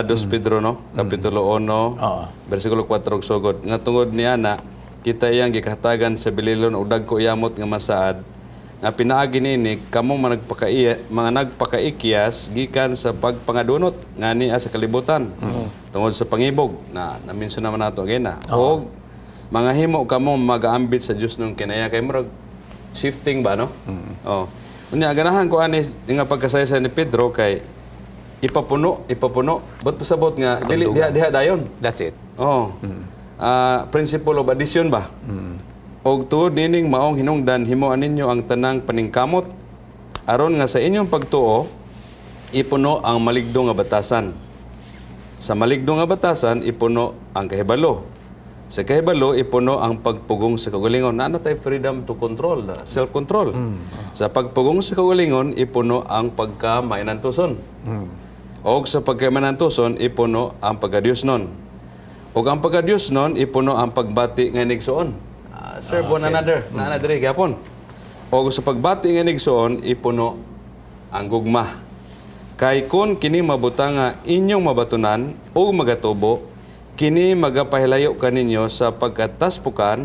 Speaker 3: Dos Pedro, no, kapitulo 1, bersikulo 4 ug sugod, nga tungod niya na kita iyang gikahatagan sa bililon og dagko yamot nga masaad nga pinaagi nini kamo mga nagpakaikyas gikan sa pagpangadunot nga niya sa kalibutan tungod sa pangibog na na-mention naman nato again na og mga himo kamo magaambit sa Dios nung kinaya kay murag shifting ba, no? Oh, unya ganahan ko ani nga pagkasaysay ni Pedro kay ipapuno, ipapuno. But pasabot nga dili diha diha dayon.
Speaker 1: That's it.
Speaker 3: Oh. Principle of addition ba? Og tuod nining maong hinungdan, himuan ninyo ang tanang paningkamot aron nga sa inyong pagtuo ipuno ang maligdo nga batasan. Sa maligdo nga batasan ipuno ang kahibalo. Sa kahibalo ipuno ang pagpugong sa kaugalingon. Naa na tay freedom to control, self-control. Sa pagpugong sa kaugalingon ipuno ang pagkamainantuson. Og sa pagkamainantuson ipuno ang pagkadiosnon. Og ang pagkadiosnon ipuno ang pagbati nga inigsuon. Serve one another. Naa na diri gyapon. Og sa pagbati nga inigsuon ipuno ang gugma. Kay kon kini mabutang nga inyong mabatunan o magatubo, kini magapahilayo kaninyo sa pagkataspukan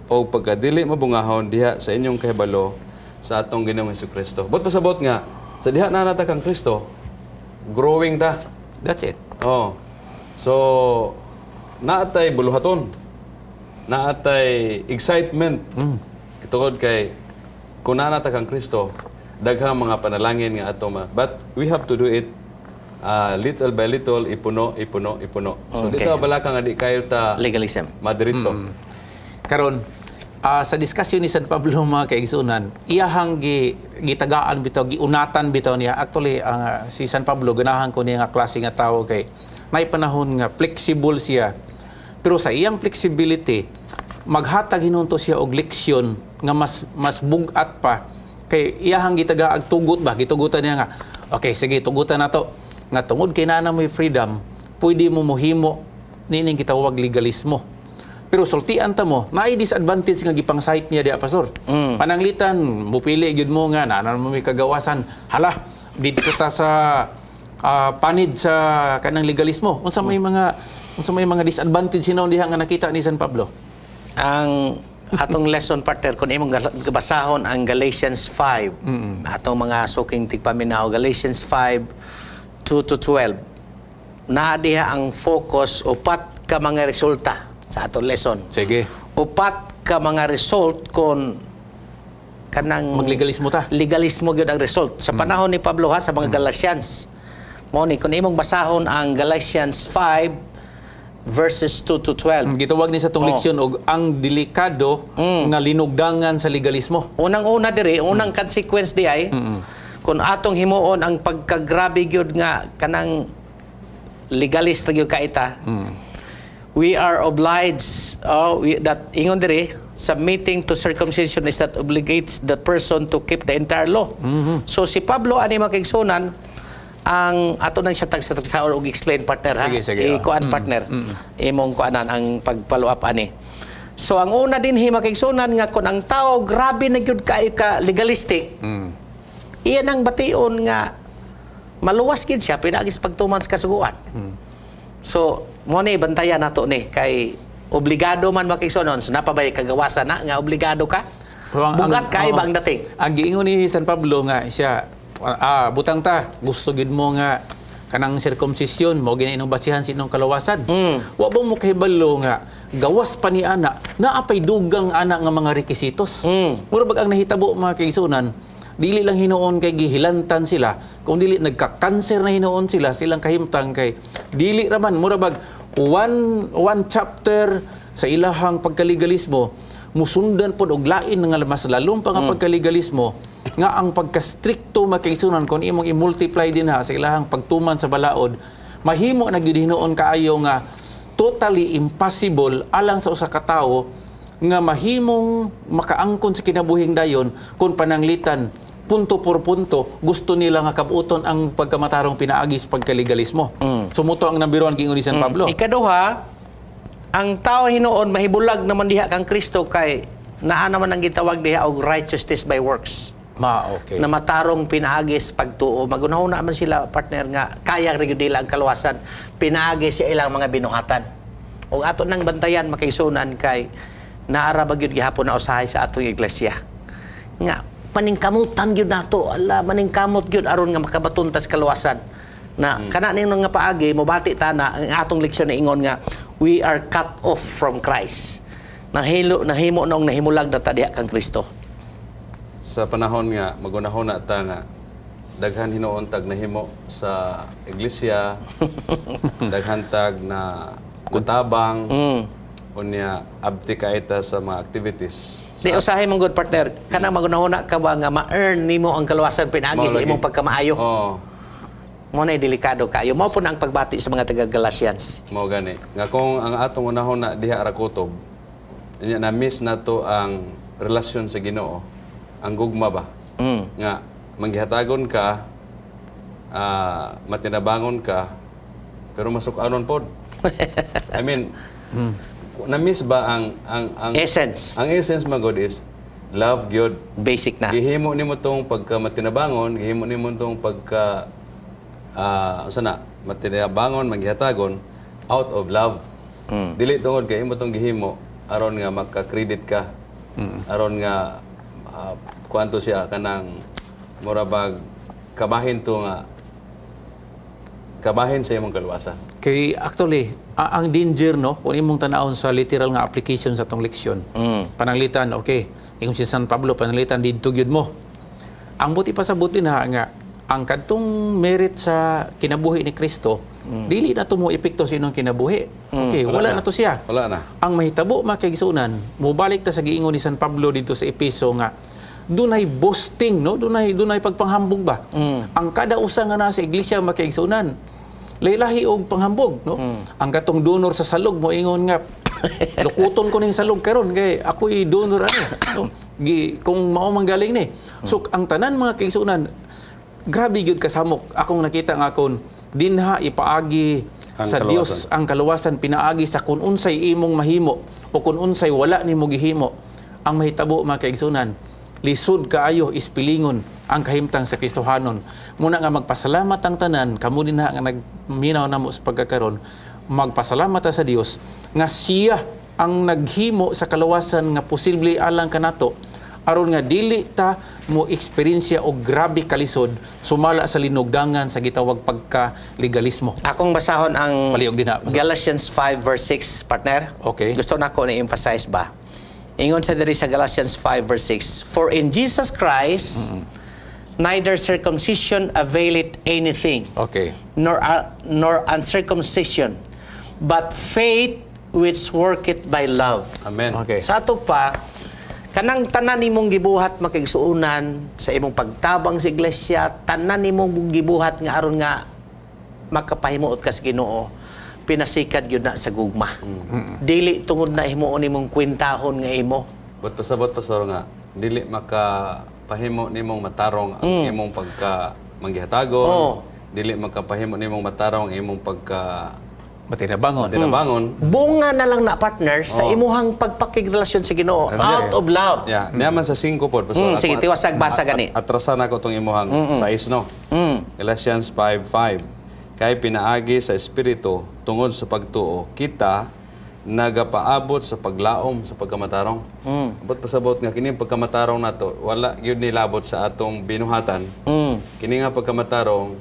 Speaker 3: o pagkadili mabungahon diha sa inyong kahibalo sa atong Ginoong Kristo. But pasabot nga sa diha na nata kang Kristo, growing ta.
Speaker 1: That's it.
Speaker 3: Oh. So naatay buluhaton. Naatay excitement. Tungod kay kung naa ta kang Kristo, daghang mga panalangin nga ato ma. But we have to do it little by little, ipuno, ipuno, ipuno. So dito balaka nga di kayo ta
Speaker 2: Legalism.
Speaker 3: madiritso.
Speaker 1: Karon sa diskusyon ni San Pablo, mga kaigsunan, iyahang gitagaan bitaw, giunatan bitaw niya. Actually, ang si San Pablo ganahan ko niya nga klase nga tawo kay may panahon nga flexible siya. Pero sa iyang flexibility, maghatag hinunto siya og leksyon nga mas mas bug-at pa kay iyahang gitagaag tugot ba, gitugutan niya nga okay, sige, tugutan nato nga tungod kay naa na mo'y freedom, pwede mo mohimo nining gitawag legalismo. Pero sultian ta mo, naay disadvantage nga gipang-cite niya diya, Pastor. Pananglitan, mupili gyud mo nga naa na mo may kagawasan. Hala, dito ta sa panid sa kanang legalismo. Unsa may mga disadvantage hinuon diha nga nakita ni San Pablo?
Speaker 2: Ang atong lesson, partner, kung imong basahon ang Galatians 5, atong mga suking tigpaminaw, Galatians 5, 2 to 12, naa diha ang focus, upat ka mga resulta sa atong lesson.
Speaker 1: Sige.
Speaker 2: Upat ka mga result kon kanang
Speaker 1: Maglegalismo ta.
Speaker 2: Legalismo gyud ang result. Sa panahon ni Pablo ha, sa mga Galatians. Mo ni kung imong basahon ang Galatians 5 verses 2 to 12.
Speaker 1: Gitawag ni sa tong leksyon og ang delikado nga linugdangan sa legalismo.
Speaker 2: Unang-una diri, unang consequence di ay kung atong himuon ang pagkagrabe gyud nga kanang legalist na gyud kaita. We are obliged, oh, that ingon diri, submitting to circumcision is that obligates the person to keep the entire law. So si Pablo ani, mga kaigsuonan, ang ato nang siya tagsa-tagsaon og explain, partner, ha.
Speaker 1: Sige, sige, oh.
Speaker 2: Ikuan, partner. Imong kuanan ang pag-follow up ani. So ang una din hi, mga kaigsuonan, nga kung ang tao grabe na gyud kaayo ka legalistic, iyan ang bation nga maluwas gid siya pinaagi sa pagtuman sa kasuguan. So, mo ni bantayan nato ni kay obligado man, mga kaigsuonan. So napabay kagawasan na nga obligado ka.
Speaker 1: So,
Speaker 2: Bugat kay
Speaker 1: oo.
Speaker 2: ba ang dating?
Speaker 1: Ang giingon ni San Pablo nga siya, butang ta gusto gid mo nga kanang sirkumsisyon mo gina inong basihan sa inong kalawasan. Wa ba mo kahibalo nga gawas pa ni ana naa pay dugang ana nga mga rekisitos? Mura bag ang nahitabo, mga kaigsuonan, dili lang hinuon kay gihilantan sila, kung dili nagka-cancer na hinuon sila silang kahimtang kay dili raman mura bag one chapter sa ilahang pagkalegalismo musundan pod og lain nga mas lalom pa nga pagkalegalismo nga ang pagkastrikto, mga kaigsuonan, kung imong i-multiply din ha sa ilahang pagtuman sa balaod, mahimo na gyud hinuon kaayo nga totally impossible alang sa usa ka tawo nga mahimong makaangkon sa kinabuhing dayon kung pananglitan punto por punto gusto nila nga kabuton ang pagkamatarong pinaagi sa pagkalegalismo. Sumuto ang number 1 giingon ni San Pablo.
Speaker 2: Ikaduha, ang tao hinuon mahibulag naman diha kang Kristo kay naa naman ang gitawag diha og righteousness by works.
Speaker 1: Ma okay.
Speaker 2: Na matarong pinaagi sa pagtuo. Magunahuna man sila, partner, nga kaya ra gyud nila ang kaluwasan pinaagi sa ilang mga binuhatan. Ug ato nang bantayan, mga kaigsuonan, kay naara ba gyud gihapon na usahay sa atong iglesia nga paningkamutan gyud nato, ala, maningkamot gyud aron nga makabaton tas kaluwasan na kana ning nga paagi mobati ta na ang atong leksyon na ingon nga we are cut off from Christ, nahilo nahimo noong nahimulag na ta diha kang Kristo.
Speaker 3: Sa panahon nga magunahon ta nga daghan hinuon tag nahimo sa iglesia, daghan tag na kutabang, unya abti kaita sa mga activities.
Speaker 2: Di usahay mong good, partner, kana magunahuna ka ba nga ma-earn nimo ang kaluwasan pinaagi
Speaker 3: Mao
Speaker 2: sa
Speaker 3: lagi.
Speaker 2: imong pagkamaayo.
Speaker 3: Oh.
Speaker 2: Mo na delikado kayo. Mao po na ang pagbati sa mga taga Galatians.
Speaker 3: Mao gani nga kung ang atong unahon na diha ra kutob, unya na miss nato ang relasyon sa Ginoo, ang gugma ba nga manggihatagon ka, matinabangon ka, pero masuk-anon pod. I mean, na-miss ba ang
Speaker 2: Essence.
Speaker 3: Ang essence man god is love gyud.
Speaker 2: Basic na.
Speaker 3: Gihimo nimo tong pagka matinabangon, gihimo nimo tong pagka unsa na, matinabangon, manggihatagon out of love. Dili tungod kay imo tong gihimo aron nga maka-credit ka. Aron nga kuanto siya kanang mura bag kabahin to nga kabahin sa imong kaluwasan.
Speaker 1: Kay actually, ang danger, no, kung imong tanawon sa literal nga application sa tong leksyon. Pananglitan, okay. Ingon si San Pablo, pananglitan didto gyud mo. Ang buti pa sa buti na nga ang kadtong merit sa kinabuhi ni Kristo, dili na to mo epekto sa inyong kinabuhi. Okay, wala na to siya.
Speaker 3: Wala na.
Speaker 1: Ang mahitabo, mga kaigsuonan, mobalik ta sa giingon ni San Pablo dito sa Epeso nga dunay boasting, no, dunay pagpanghambog ba. Ang kada usa nga nasa iglesia, mga kaigsuonan, laylahi og panghambog, no. Ang katong donor sa salog mo ingon nga lukuton ko ning salog karon kay ako i donor ani, no? Gi, kung mao man galing ni. So ang tanan, mga kaigsuonan, grabe gyud kasamok akong nakita nga akon dinha ipaagi
Speaker 3: ang
Speaker 1: sa
Speaker 3: kaluwasan.
Speaker 1: Dios ang kaluwasan pinaagi sa kung unsay imong mahimo o kung unsay wala nimo gihimo. Ang mahitabo, mga kaigsuonan, lisod kaayo ispilingon ang kahimtang sa Kristohanon. Muna nga magpasalamat ang tanan kamo dinha nga nagminaw namo sa pagkakaron, magpasalamat ta sa Dios nga siya ang naghimo sa kaluwasan nga posible alang kanato aron nga dili ta mo eksperyensya og grabe kalisod sumala sa linugdangan sa gitawag pagka-legalismo.
Speaker 2: Akong basahon ang
Speaker 1: Palihog din na.
Speaker 2: Galatians 5 verse 6, partner.
Speaker 1: Okay.
Speaker 2: Gusto na ko na-emphasize ba? Ingon sa diri sa Galatians 5 verse 6, "For in Jesus Christ neither circumcision availeth anything, nor uncircumcision, but faith which worketh by love."
Speaker 3: Amen.
Speaker 1: Okay.
Speaker 2: Sa ato pa, kanang tanan nimong gibuhat, mga kaigsuonan, sa imong pagtabang sa iglesia, tanan nimong gibuhat nga aron nga makapahimuot ka sa Ginoo, Pinasikad gyud na sa gugma. Dili tungod na himuon nimong kwentahon nga imo.
Speaker 3: But pasabot, Pastor, nga dili maka pahimo nimong matarong ang imong pagka manggihatagon, dili makapahimo nimong matarong ang imong pagka
Speaker 1: Matinabangon.
Speaker 3: tinabangon.
Speaker 2: Bunga na lang na, partner, sa imuhang pagpakigrelasyon sa Ginoo out of love.
Speaker 3: Yeah, niya man sa 5 pod, Pastor.
Speaker 2: Sige, tiwasag basa gani.
Speaker 3: Atrasan ako tong imuhang 6, no. Galatians 5:5. Kay pinaagi sa espiritu tungod sa pagtuo kita nagapaabot sa paglaom sa pagkamatarong. Abot pasabot nga kini ang pagkamatarong nato wala gyud nilabot sa atong binuhatan. Kini nga pagkamatarong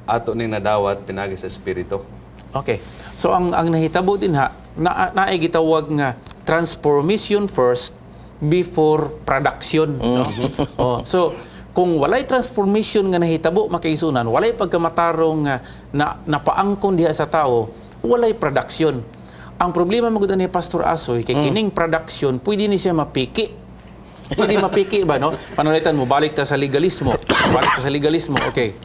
Speaker 3: ato ning nadawat pinagi sa espiritu.
Speaker 1: Okay. So ang nahitabo din ha, na naay gitawag nga transformation first before production, no? Oh, so kung walay transformation nga nahitabo, makaisunan, walay pagkamatarong nga na napaangkon diha sa tao, walay production. Ang problema magud ni Pastor Asoy kay kining production pwede ni siya mapiki. Pwede mapiki ba, no? Panalitan mo balik ta sa legalismo. Balik ta sa legalismo. Okay.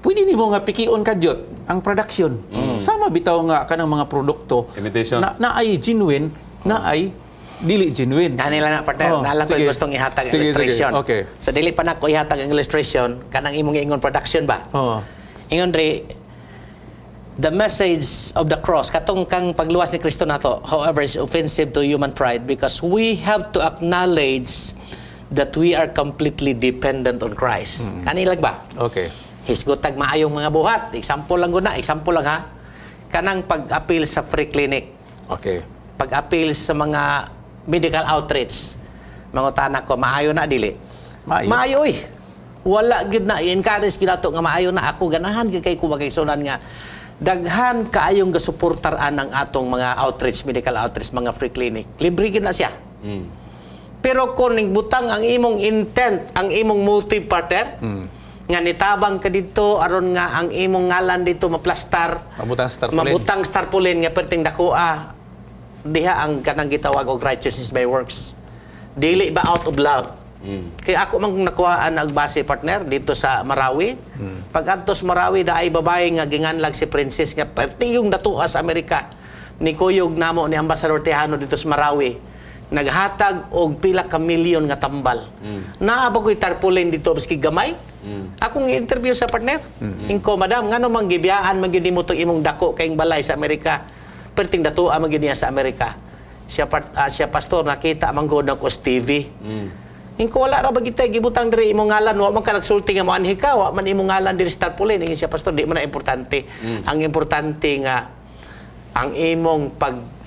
Speaker 1: Pwede nimo nga pikion kadyot ang production. Sama bitaw nga kanang mga produkto
Speaker 3: Imitation.
Speaker 1: na ay genuine, na ay dili genuine.
Speaker 2: Nila na, partner,
Speaker 1: Oh,
Speaker 2: na lang ko
Speaker 1: sige.
Speaker 2: gustong ihatag ang
Speaker 1: Sige, sige.
Speaker 2: illustration.
Speaker 1: Okay.
Speaker 2: So dili pa nako ihatag ang illustration kanang imong giingon production ba?
Speaker 1: Oh.
Speaker 2: Ingon ri, the message of the cross, katong kang pagluwas ni Kristo nato, however, is offensive to human pride because we have to acknowledge that we are completely dependent on Christ. Kani lang ba?
Speaker 1: Okay.
Speaker 2: Hisgotag maayong mga buhat. Example lang guna, example lang ha. Kanang pag-appeal sa free clinic, pag-appeal sa mga medical outreach. Mangutana ko, maayo na dili?
Speaker 1: Maayo.
Speaker 2: Maayo oy. Wala gid na i-encourage gid nato nga maayo na. Ako ganahan gid kay ko magaisunan nga daghan kaayong gasuportar ang atong mga outreach, medical outreach, mga free clinic. Libre gid na siya. Pero kung butang ang imong intent, ang imong motive, partner, nga nitabang ka dito aron nga ang imong ngalan dito maplastar,
Speaker 1: Mabutang sa tarpaulin.
Speaker 2: mabutang tarpaulin nga perting dakoa diha ang kanang gitawag og righteousness by works. Dili ba out of love? Kaya ako man kung nakuhaan og base, partner, dito sa Marawi. Pag adto sa Marawi, daay babae nga ginganlag si Princess nga perti yung datua sa Amerika. Nikuyog namo ni Ambassador Tejano dito sa Marawi. Naghatag og pila ka milyon nga tambal. Naa ba ko'y tarpaulin dito maski gamay? Akong i-interview sa partner. Ingko, "Madam, ngano man gibiyaan man gyud nimo tong imong dako kayong balay sa Amerika? Perting datua man gyud niya sa Amerika." Siya, siya, "Pastor, nakita man gud ako sa TV." Ingko, "Wala ra ba gitay gibutang diri imong ngalan? Wa man ka nagsulti nga moanhi ka, wa man imong ngalan diri sa tarpaulin." Ingon siya, "Pastor, di man na importante. Ang importante nga ang imong pag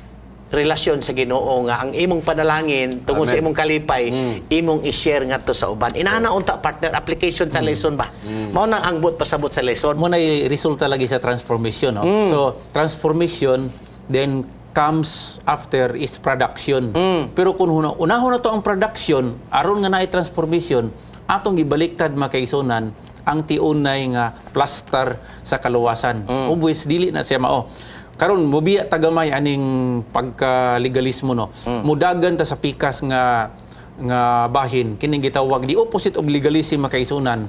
Speaker 2: relasyon sa Ginoo, nga ang imong panalangin tungod sa
Speaker 3: Amen.
Speaker 2: imong kalipay imong i-share ngadto sa uban." Inana unta, partner, application sa lesson ba. Mao nang ang buot pasabot sa lesson.
Speaker 1: Mo na resulta lagi sa transformation, no? So, transformation then comes after is production. Pero kung unahon na to ang production, aron nga naay transformation, atong gibaliktad, makaisunan, ang tiunay nga plaster sa kaluwasan. Ubwis dili na siya mao. Karon mubiya tagamay aning pagka-legalismo, no. Mudagan ta sa pikas nga nga bahin kining gitawag the opposite of legalism, makaisunan,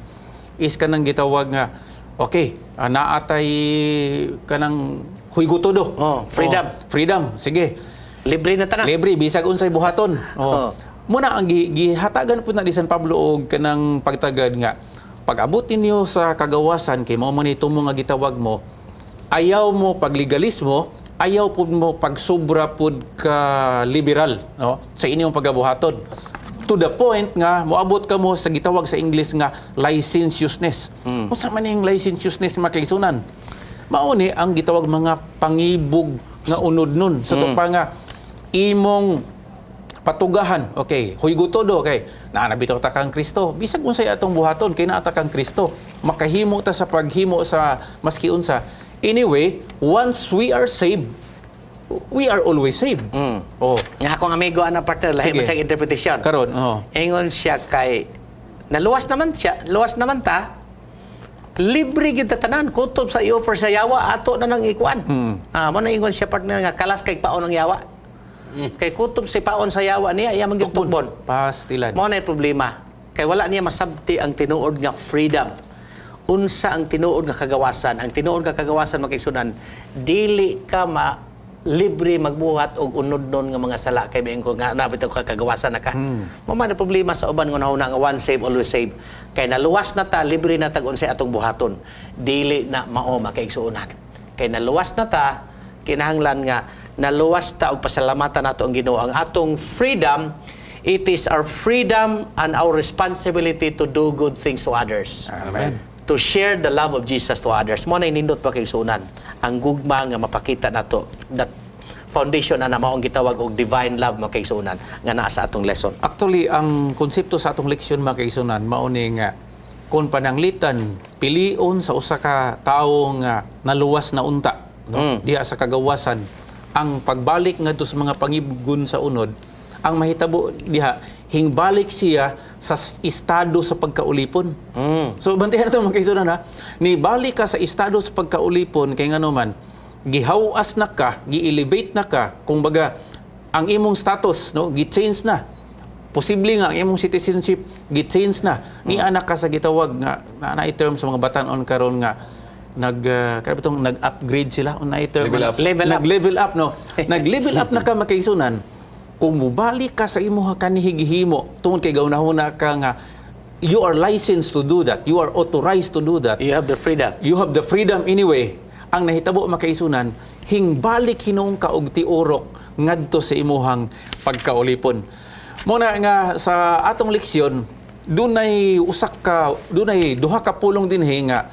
Speaker 1: is kanang gitawag nga okay, naatay kanang huygotodo.
Speaker 2: Oh, freedom.
Speaker 1: Oh, freedom, sige.
Speaker 2: Libre na tanan.
Speaker 1: Libre bisag unsay buhaton.
Speaker 2: Oh.
Speaker 1: Oh. Muna ang gihatagan po na ni San Pablo og kanang pagtagad nga pag-abot ninyo sa kagawasan kay mao man ito mo nga gitawag mo, ayaw mo paglegalismo, ayaw pud mo pagsobra pud ka liberal, no, sa inyong pagabuhaton to the point nga moabot ka mo sa gitawag sa English nga licentiousness. Unsa man yung licentiousness, makaigsunan? Mao ni ang gitawag mga pangibog nga unod nun sa pa nga imong patugahan. Okay, huygotodo kay naa na bitaw ta kang Kristo. Bisag unsay atong buhaton kay naa ta kang Kristo. Makahimo ta sa paghimo sa maski unsa. Anyway, once we are saved, we are always saved. Oh,
Speaker 2: Nga akong amigo ana, partner, lahi
Speaker 1: Sige.
Speaker 2: man siyang interpretation.
Speaker 1: Karon, oh.
Speaker 2: Ingon siya kay naluwas naman siya, luwas naman ta. Libre gyud ta tanan kutob sa i-offer sa yawa ato na nang ikuan. Ah, mo na ingon siya, partner, nga kalas kay paon ang yawa. Kay kutob sa paon sa yawa niya, iya man gyud tukbon.
Speaker 1: Pastilan.
Speaker 2: Mao na yung problema. Kay wala niya masabti ang tinuod nga freedom. Unsa ang tinuod nga kagawasan? Ang tinuod nga kagawasan, mga kaigsuonan, dili ka ma libre magbuhat og unodnon nga mga sala kay miingon ko nga nabitaw ka, kagawasan na ka. Mao man ang problema sa uban nga nahuna nga once save, always save. Kay naluwas na ta, libre na tag unsay atong buhaton. Dili na mao, mga kaigsuonan. Kay naluwas na ta, kinahanglan nga naluwas ta og pasalamatan nato ang Ginoo. Ang atong freedom, it is our freedom and our responsibility to do good things to others.
Speaker 1: Amen.
Speaker 2: To share the love of Jesus to others. Mao na nindot pa, kaigsuonan. Ang gugma nga mapakita nato, that foundation na maong gitawag og divine love, mga kaigsuonan, nga naa sa atong lesson.
Speaker 1: Actually, ang konsepto sa atong leksyon, mga kaigsuonan, mao ni nga kung pananglitan pilion sa usa ka tawo nga naluwas na unta, no, diha sa kagawasan, ang pagbalik ngadto sa mga pangibgon sa unod, ang mahitabo diha, hingbalik siya sa estado sa pagkaulipon. So bantayan nato, mga kaigsuonan, ha. Ni balik ka sa estado sa pagkaulipon kay ngano man gihawas na ka, gi-elevate na ka, kumbaga ang imong status, no, gi-change na. Posible nga ang imong citizenship gi-change na. Ni anak ka sa gitawag nga na term sa mga batan-on karon nga nag kaya ba itong nag-upgrade sila on na term?
Speaker 3: Level up.
Speaker 2: Level up.
Speaker 1: Nag-level up, no? Nag-level up na ka, mga kaigsuonan. Kung mubalik ka sa imong kanihigihimo tungod kay gaunahuna ka nga you are licensed to do that, you are authorized to do that,
Speaker 2: You have the freedom.
Speaker 1: You have the freedom anyway. Ang nahitabo, mga kaigsuonan, hingbalik hinuon ka og tiurok ngadto sa imuhang pagkaulipon. Muna nga sa atong leksyon, dunay usak ka dunay duha ka pulong dinhi nga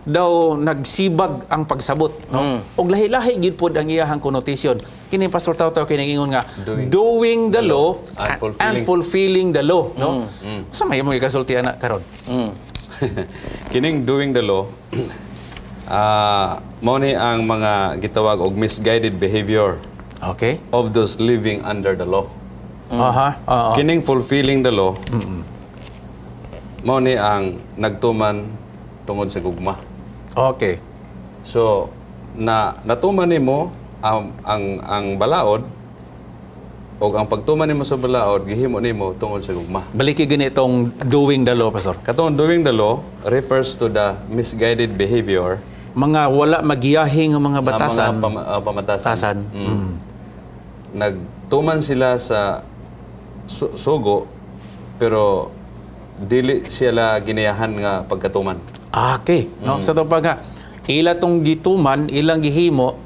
Speaker 1: daw nagsibag ang pagsabot, no? Og lahi-lahi gid pod ang iyahang connotation. Kini, Pastor Tawtaw, kini ingon nga doing the law
Speaker 3: and fulfilling.
Speaker 1: And fulfilling the law, no? Sa may imong ikasulti ana karon?
Speaker 3: Kining doing the law, mao ni ang mga gitawag og misguided behavior of those living under the law.
Speaker 1: Aha. Oo.
Speaker 3: Kining fulfilling the law, mao ni ang nagtuman tungod sa gugma. So na natuman nimo ang balaod o ang pagtuman nimo sa balaod gihimo nimo tungod sa gugma.
Speaker 1: Baliki gani itong doing the law, Pastor.
Speaker 3: Katong doing the law refers to the misguided behavior
Speaker 1: Mga wala magiyahe nga mga
Speaker 3: ang
Speaker 1: batasan.
Speaker 3: Mga pamatasan.
Speaker 1: Batasan.
Speaker 3: Nagtuman sila sa sugo pero dili sila ginayahan nga pagkatuman.
Speaker 1: Ah, okay. No? Sa to pa nga, ila tong gituman, ilang gihimo,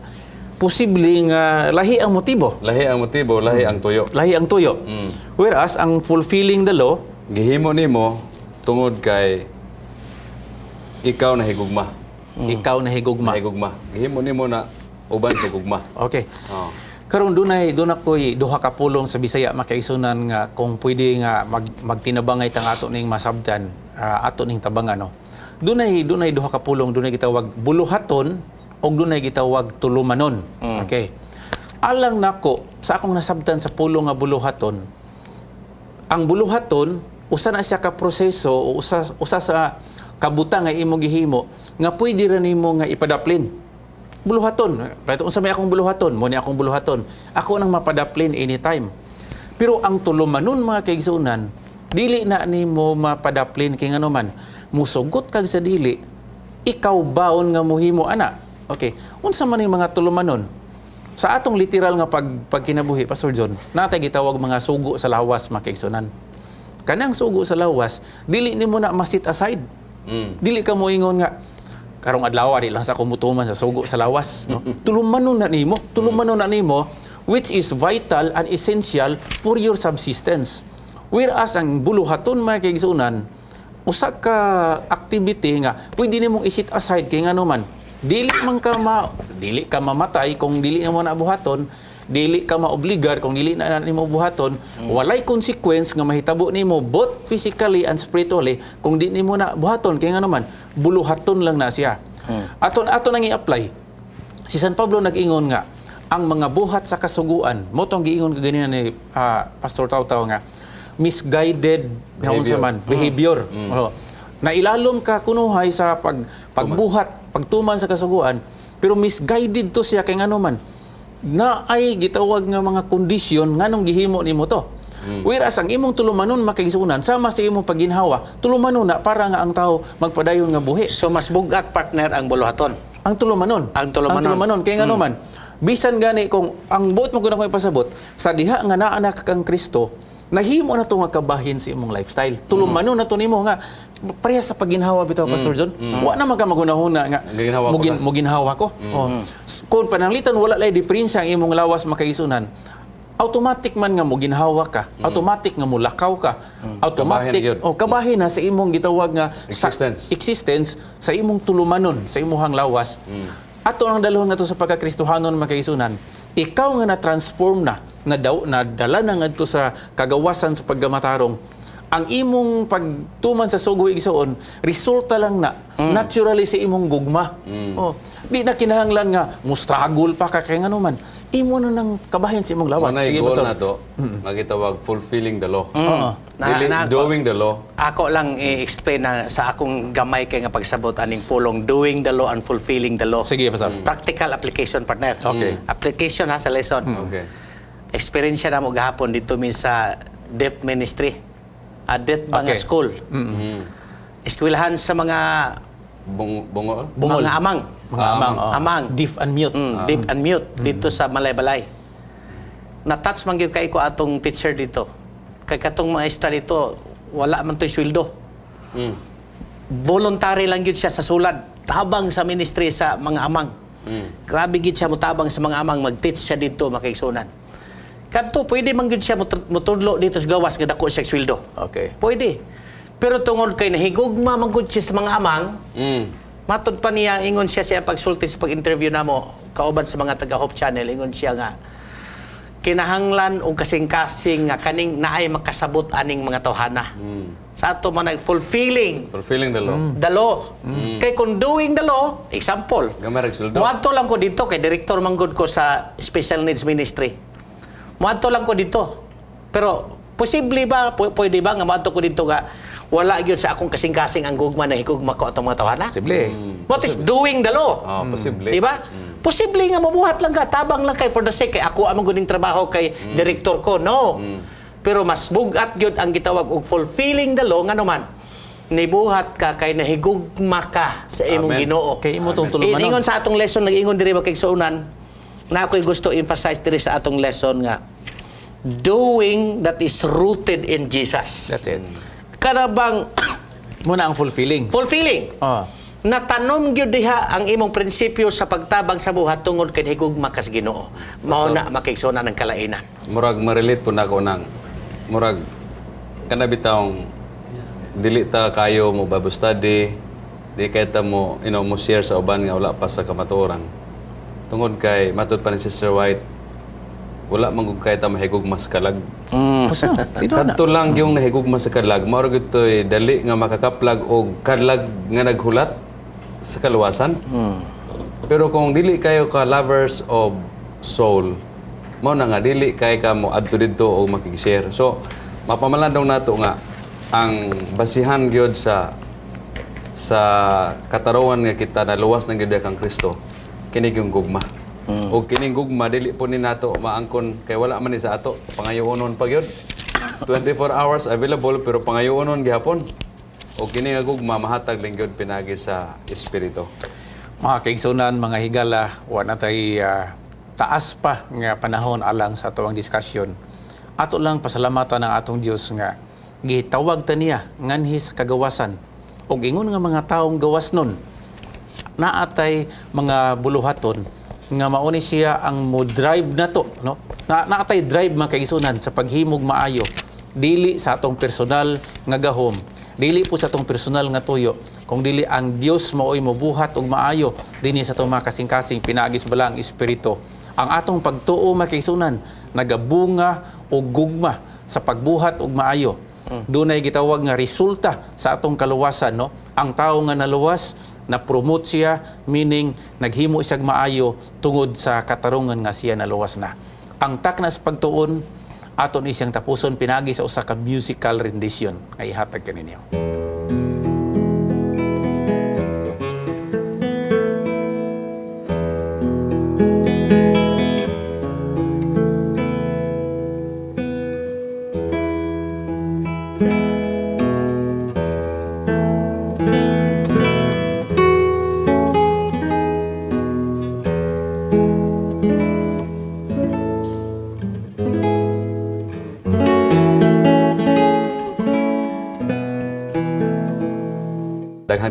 Speaker 1: posible nga lahi ang motibo.
Speaker 3: Lahi ang motibo, lahi ang tuyo.
Speaker 1: Lahi ang tuyo. Whereas, ang fulfilling the law,
Speaker 3: Gihimo nimo tungod kay ikaw nahigugma.
Speaker 1: Ikaw na higugma.
Speaker 3: Nahigugma. Gihimo nimo na uban sa gugma.
Speaker 1: Okay.
Speaker 3: Oh.
Speaker 1: Karon dunay ako'y duha ka pulong sa Bisaya, mga kaigsuonan, nga kung pwede nga magtinabangay tang ato ning masabtan, ato ning tabangan, no. Dunay duha ka pulong, dunay gitawag buluhaton ug dunay gitawag tulumanon. Okay. Alang nako sa akong nasabtan sa pulong nga buluhaton, ang buluhaton usa na siya ka proseso o usa usa sa kabutang nga imo gihimo nga pwede ra nimo nga ipadaplin. Buluhaton. Right, unsa may akong buluhaton? Mo ni akong buluhaton. Ako nang mapadaplin anytime. Pero ang tulumanon, mga kaigsuonan, dili na nimo mapadaplin kay ngano man musugot kag sa dili, ikaw baon nga muhimo ana. Okay. Unsa man yung mga tulumanon? Sa atong literal nga pagkinabuhi, Pastor John, natay gitawag mga sugo sa lawas, mga kaigsuonan. Kanang sugo sa lawas, dili nimo na ma-set aside. Dili ka moingon nga karong adlaw di lang sa kumutuman sa sugo sa lawas, no? Tulumanon na nimo, tulumanon na nimo, which is vital and essential for your subsistence. Whereas ang buluhaton, mga kaigsuonan, usa ka activity nga pwede nimong i-set aside kay ngano man dili ka mamatay kung dili nimo na buhaton, dili ka maobligar kung dili na nimo buhaton, walay consequence nga mahitabo nimo both physically and spiritually kung di nimo na buhaton kay ngano man buluhaton lang na siya. Aton ato nang i-apply. Si San Pablo nag-ingon nga ang mga buhat sa kasuguan mo tong giingon kaganina ni Pastor Tawtaw nga misguided nga unsa
Speaker 3: behavior.
Speaker 1: Man behavior. Oo. Nailalom ka kunuhay sa pagbuhat, pagtuman sa kasuguan, pero misguided to siya kay ngano man na ay gitawag nga mga kondisyon nganong gihimo nimo to. Whereas ang imong tulumanon, makaigsuonan, sama sa imong pagginhawa, tulumanon na para nga ang tao magpadayon nga buhi.
Speaker 2: So mas bug-at, partner, ang buluhaton.
Speaker 1: Ang tulumanon.
Speaker 2: Ang tulumanon.
Speaker 1: Ang tulumanon. Kaya nga naman, bisan gani kung ang buot mo ko ipasabot, sa diha nga naa na ka kang Kristo, nahimo na to nga kabahin sa imong lifestyle. Tulumanon na to nimo nga pareha sa pagginhawa bitaw, Pastor John. Wa na man ka magunahuna nga
Speaker 3: Ginhawa ko na.
Speaker 1: muginhawa ko. Oh. Kung pananglitan wala lay diferensya ang imong lawas, makaigsuonan, automatic man nga moginhawa ka, automatic nga mulakaw ka, automatic
Speaker 3: Kabahin gyud.
Speaker 1: oh, kabahin na sa imong gitawag nga
Speaker 3: Existence.
Speaker 1: Existence sa imong tulumanon, sa imuhang lawas. Ato ang dalhon nga to sa pagkakristohanon, makaigsuonan. Ikaw nga na-transform na, na daw nadala na ngadto sa kagawasan sa pagkamatarong. Ang imong pagtuman sa sugo, igsoon, resulta lang na naturally sa imong gugma. Oh, di na kinahanglan nga mo struggle pa ka kay ngano man. Imo na nang kabahin sa imong lawas.
Speaker 3: Manay
Speaker 1: Sige,
Speaker 3: goal
Speaker 1: Pastor.
Speaker 3: na to, nga gitawag fulfilling the law.
Speaker 1: Oo.
Speaker 3: Dili doing the law.
Speaker 2: Ako lang i-explain na sa akong gamay kay nga pagsabot aning pulong doing the law and fulfilling the law.
Speaker 1: Sige, Pastor.
Speaker 2: Practical application, partner.
Speaker 1: Okay.
Speaker 2: Application ha sa lesson.
Speaker 3: Okay.
Speaker 2: Experience na mo gahapon dito mi sa Deaf Ministry. Deaf mga school. Eskwelahan sa mga
Speaker 3: Bungol?
Speaker 1: Bungol.
Speaker 2: mga amang.
Speaker 1: Mga amang. Oh.
Speaker 2: Amang.
Speaker 1: Deaf and mute.
Speaker 2: Deaf and mute dito sa Malaybalay. Na-touch man gyud kay ko atong teacher dito. Kay katong maestra dito, wala man to'y sweldo. Voluntary lang gyud siya sa sulad. Tabang sa ministry sa mga amang. Grabe gyud siya motabang sa mga amang, mag-teach siya dito, makaigsunan. Kadto pwede man gyud siya mutudlo dito sa gawas nga dako siya sweldo. Pwede. Pero tungod kay nahigugma man gud siya sa mga amang, matod pa niya, ingon siya sa pagsulti sa pag-interview namo kauban sa mga taga Hope Channel, ingon siya nga kinahanglan og kasing-kasing nga kaning naay makasabot aning mga tawhana. Sa ato man nag fulfilling
Speaker 3: Fulfilling the law.
Speaker 2: the law. Kay kung doing the law, example,
Speaker 3: Gamay rag sweldo.
Speaker 2: muadto lang ko dito kay director man gud ko sa Special Needs Ministry. Muadto lang ko dito. Pero posible ba, pwede ba nga muadto ko dito nga wala gyud sa akong kasing-kasing ang gugma na higugma ko atong mga tawhana?
Speaker 1: Posible.
Speaker 2: What is doing the law?
Speaker 3: Oh, posible.
Speaker 2: Di ba? Posible nga mabuhat lang ka, tabang lang kay for the sake kay ako among guning trabaho kay director ko. No. Pero mas bugat gyud ang gitawag og fulfilling the law, ngano man nibuhat ka kay nahigugma ka sa imong
Speaker 3: Amen.
Speaker 2: Ginoo.
Speaker 1: Kay imo tong tulumanon.
Speaker 2: Ingon sa atong lesson, nag-ingon diri makigsuonan na ako'y gusto emphasize diri sa atong lesson nga doing that is rooted in Jesus.
Speaker 1: That's it.
Speaker 2: Kana bang
Speaker 1: Muna ang fulfilling.
Speaker 2: fulfilling. Natanom gyud diha ang imong prinsipyo sa pagtabang sa buhat tungod kay higugma ka sa Ginoo. Mao na, makigsuonan, ang kalainan.
Speaker 3: Murag ma-relate po na ako nang murag kana bitawng dili ta kayo mo Bible study, di kay ta mo mo share sa uban nga wala pa sa kamatuoran. Tungod kay matud pa ni Sister White, wala man gud kay ta mahigugma sa kalag.
Speaker 1: Basta, tinuod na.
Speaker 3: Kadto lang yung nahigugma sa kalag, mao ra gyud to'y dali nga makakaplag og kalag nga naghulat sa kaluwasan. Pero kung dili kayo ka lovers of soul, mao na nga dili kay ka mo adto didto og makig-share. So, mapamalandong nato nga ang basihan gyud sa katarowan nga kita naluwas ng gyud kang Kristo kini yung gugma. Og kining gugma dili po ni nato maangkon kay wala man ni sa ato, pangayoon pa gyud. 24 hours available pero pangayoon gihapon. Og kini nga gugma mahatag lang gyud pinagi sa espiritu.
Speaker 1: Mga kaigsunan, mga higala, wa na tay taas pa nga panahon alang sa atoang diskusyon. Ato lang pasalamatan ang atong Dios nga gitawag ta niya nganhi sa kagawasan. Og ingon nga mga taong gawas nun, naatay mga buluhaton nga mauni siya ang mo drive na to, no, na naatay drive, mga kaigsunan, sa paghimog maayo, dili sa atong personal nga gahom, dili po sa atong personal nga tuyo, kung dili ang Dios maoy mobuhat og maayo dinhi sa atong mga kasing-kasing pinaagi sa Balaang Espiritu. Ang atong pagtuo, mga kaigsunan, nagabunga og gugma sa pagbuhat og maayo. Dunay gitawag nga resulta sa atong kaluwasan, no? Ang tao nga naluwas, na promote siya, meaning naghimo siyag maayo tungod sa katarungan nga siya naluwas na. Ang takna sa pagtuon ato ni siyang tapuson pinagi sa usa ka musical rendition nga ihatag kaninyo.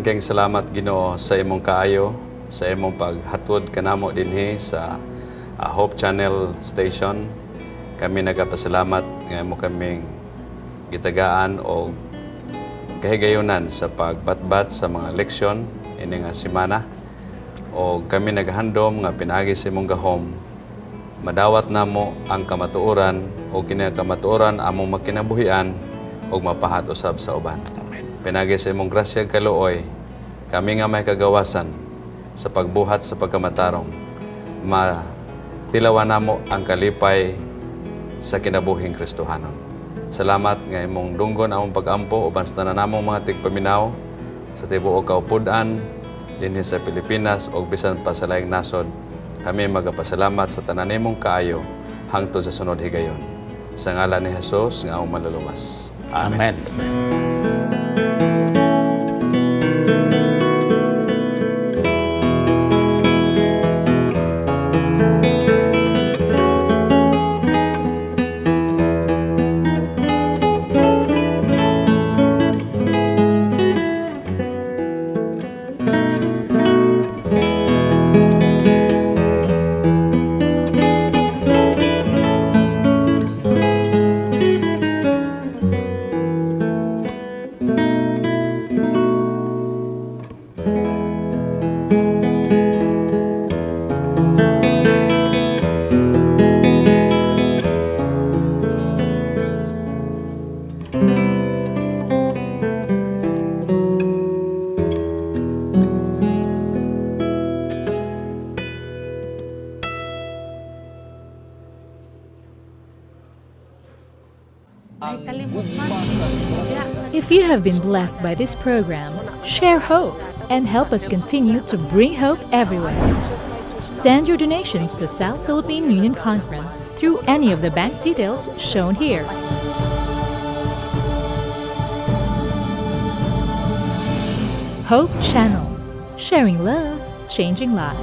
Speaker 3: Daghan kayong salamat, Ginoo, sa imong kaayo, sa imong paghatod kanamo dinhi sa Hope Channel Station. Kami nagapasalamat nga imo kaming gitagaan og kahigayunan sa pagbatbat sa mga leksyon ini nga semana. O kami naghandom nga pinaagi sa imong gahom madawat namo ang kamatuoran o kini nga kamatuoran among makinabuhian ug mapahat usab sa uban. Amen. Pinaagi sa imong grasya ug kaluoy, kami nga may kagawasan sa pagbuhat sa pagkamatarong, matilawan namo ang kalipay sa kinabuhing Kristohanon. Salamat nga imong dunggon among pagampo uban sa tanan namong mga tigpaminaw sa tibuok kaupod-an dinhi sa Pilipinas ug bisan pa sa laing nasod. Kami magapasalamat sa tanan nimong kaayo hangtod sa sunod higayon. Sa ngalan ni Jesus nga among manluluwas.
Speaker 1: Amen.
Speaker 4: If you have been blessed by this program, share hope and help us continue to bring hope everywhere. Send your donations to South Philippine Union Conference through any of the bank details shown here. Hope Channel, sharing love, changing lives.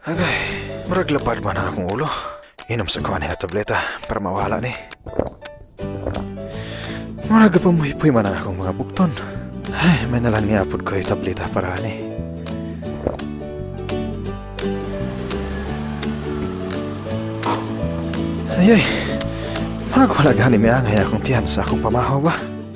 Speaker 5: Agay, murag lapad man ang akong ulo. Inom sa kuha nga tableta para mawala ni. Murag pamuhipoy man ang akong mga bukton. Ay, may nalang niapod ko yung tableta para ani. Ay, ay, murag wala gani miangay akong tiyan sa akong pamahaw ba?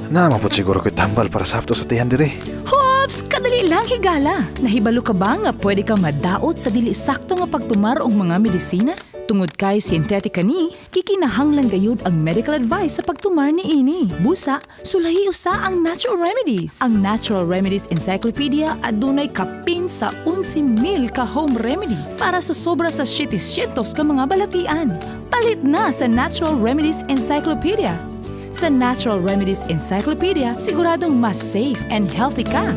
Speaker 5: Naman po siguro ko'y tambal para sa hapto sa tiyan diri.
Speaker 4: Hops! Kadali lang higala! Nahibalo ka ba nga pwede kang madaot sa dili sakto nga pagtumar og mga medisina? Tungod kay synthetic kani, kikinahanglan gayud ang medical advice sa pagtumar ni ini. Busa, sulahi usa ang natural remedies. Ang Natural Remedies Encyclopedia adunay kapin sa 11,000 ka home remedies para sa sobra sa 700 ka mga balatian. Palit na sa Natural Remedies Encyclopedia. Sa Natural Remedies Encyclopedia, siguradong mas safe and healthy ka.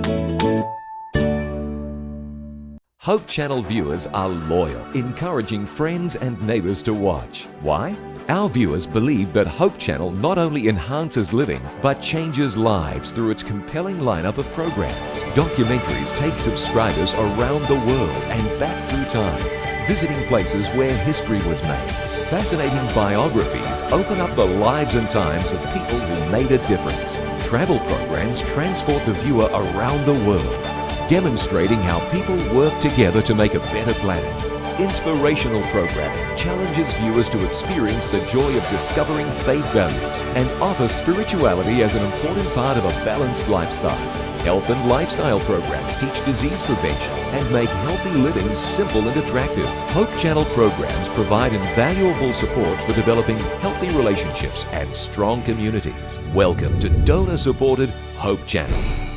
Speaker 6: Hope Channel viewers are loyal, encouraging friends and neighbors to watch. Why? Our viewers believe that Hope Channel not only enhances living, but changes lives through its compelling lineup of programs. Documentaries take subscribers around the world and back through time, visiting places where history was made. Fascinating biographies open up the lives and times of people who made a difference. Travel programs transport the viewer around the world, demonstrating how people work together to make a better planet. Inspirational programming challenges viewers to experience the joy of discovering faith values and offer spirituality as an important part of a balanced lifestyle. Health and lifestyle programs teach disease prevention and make healthy living simple and attractive. Hope Channel programs provide invaluable support for developing healthy relationships and strong communities. Welcome to donor supported Hope Channel.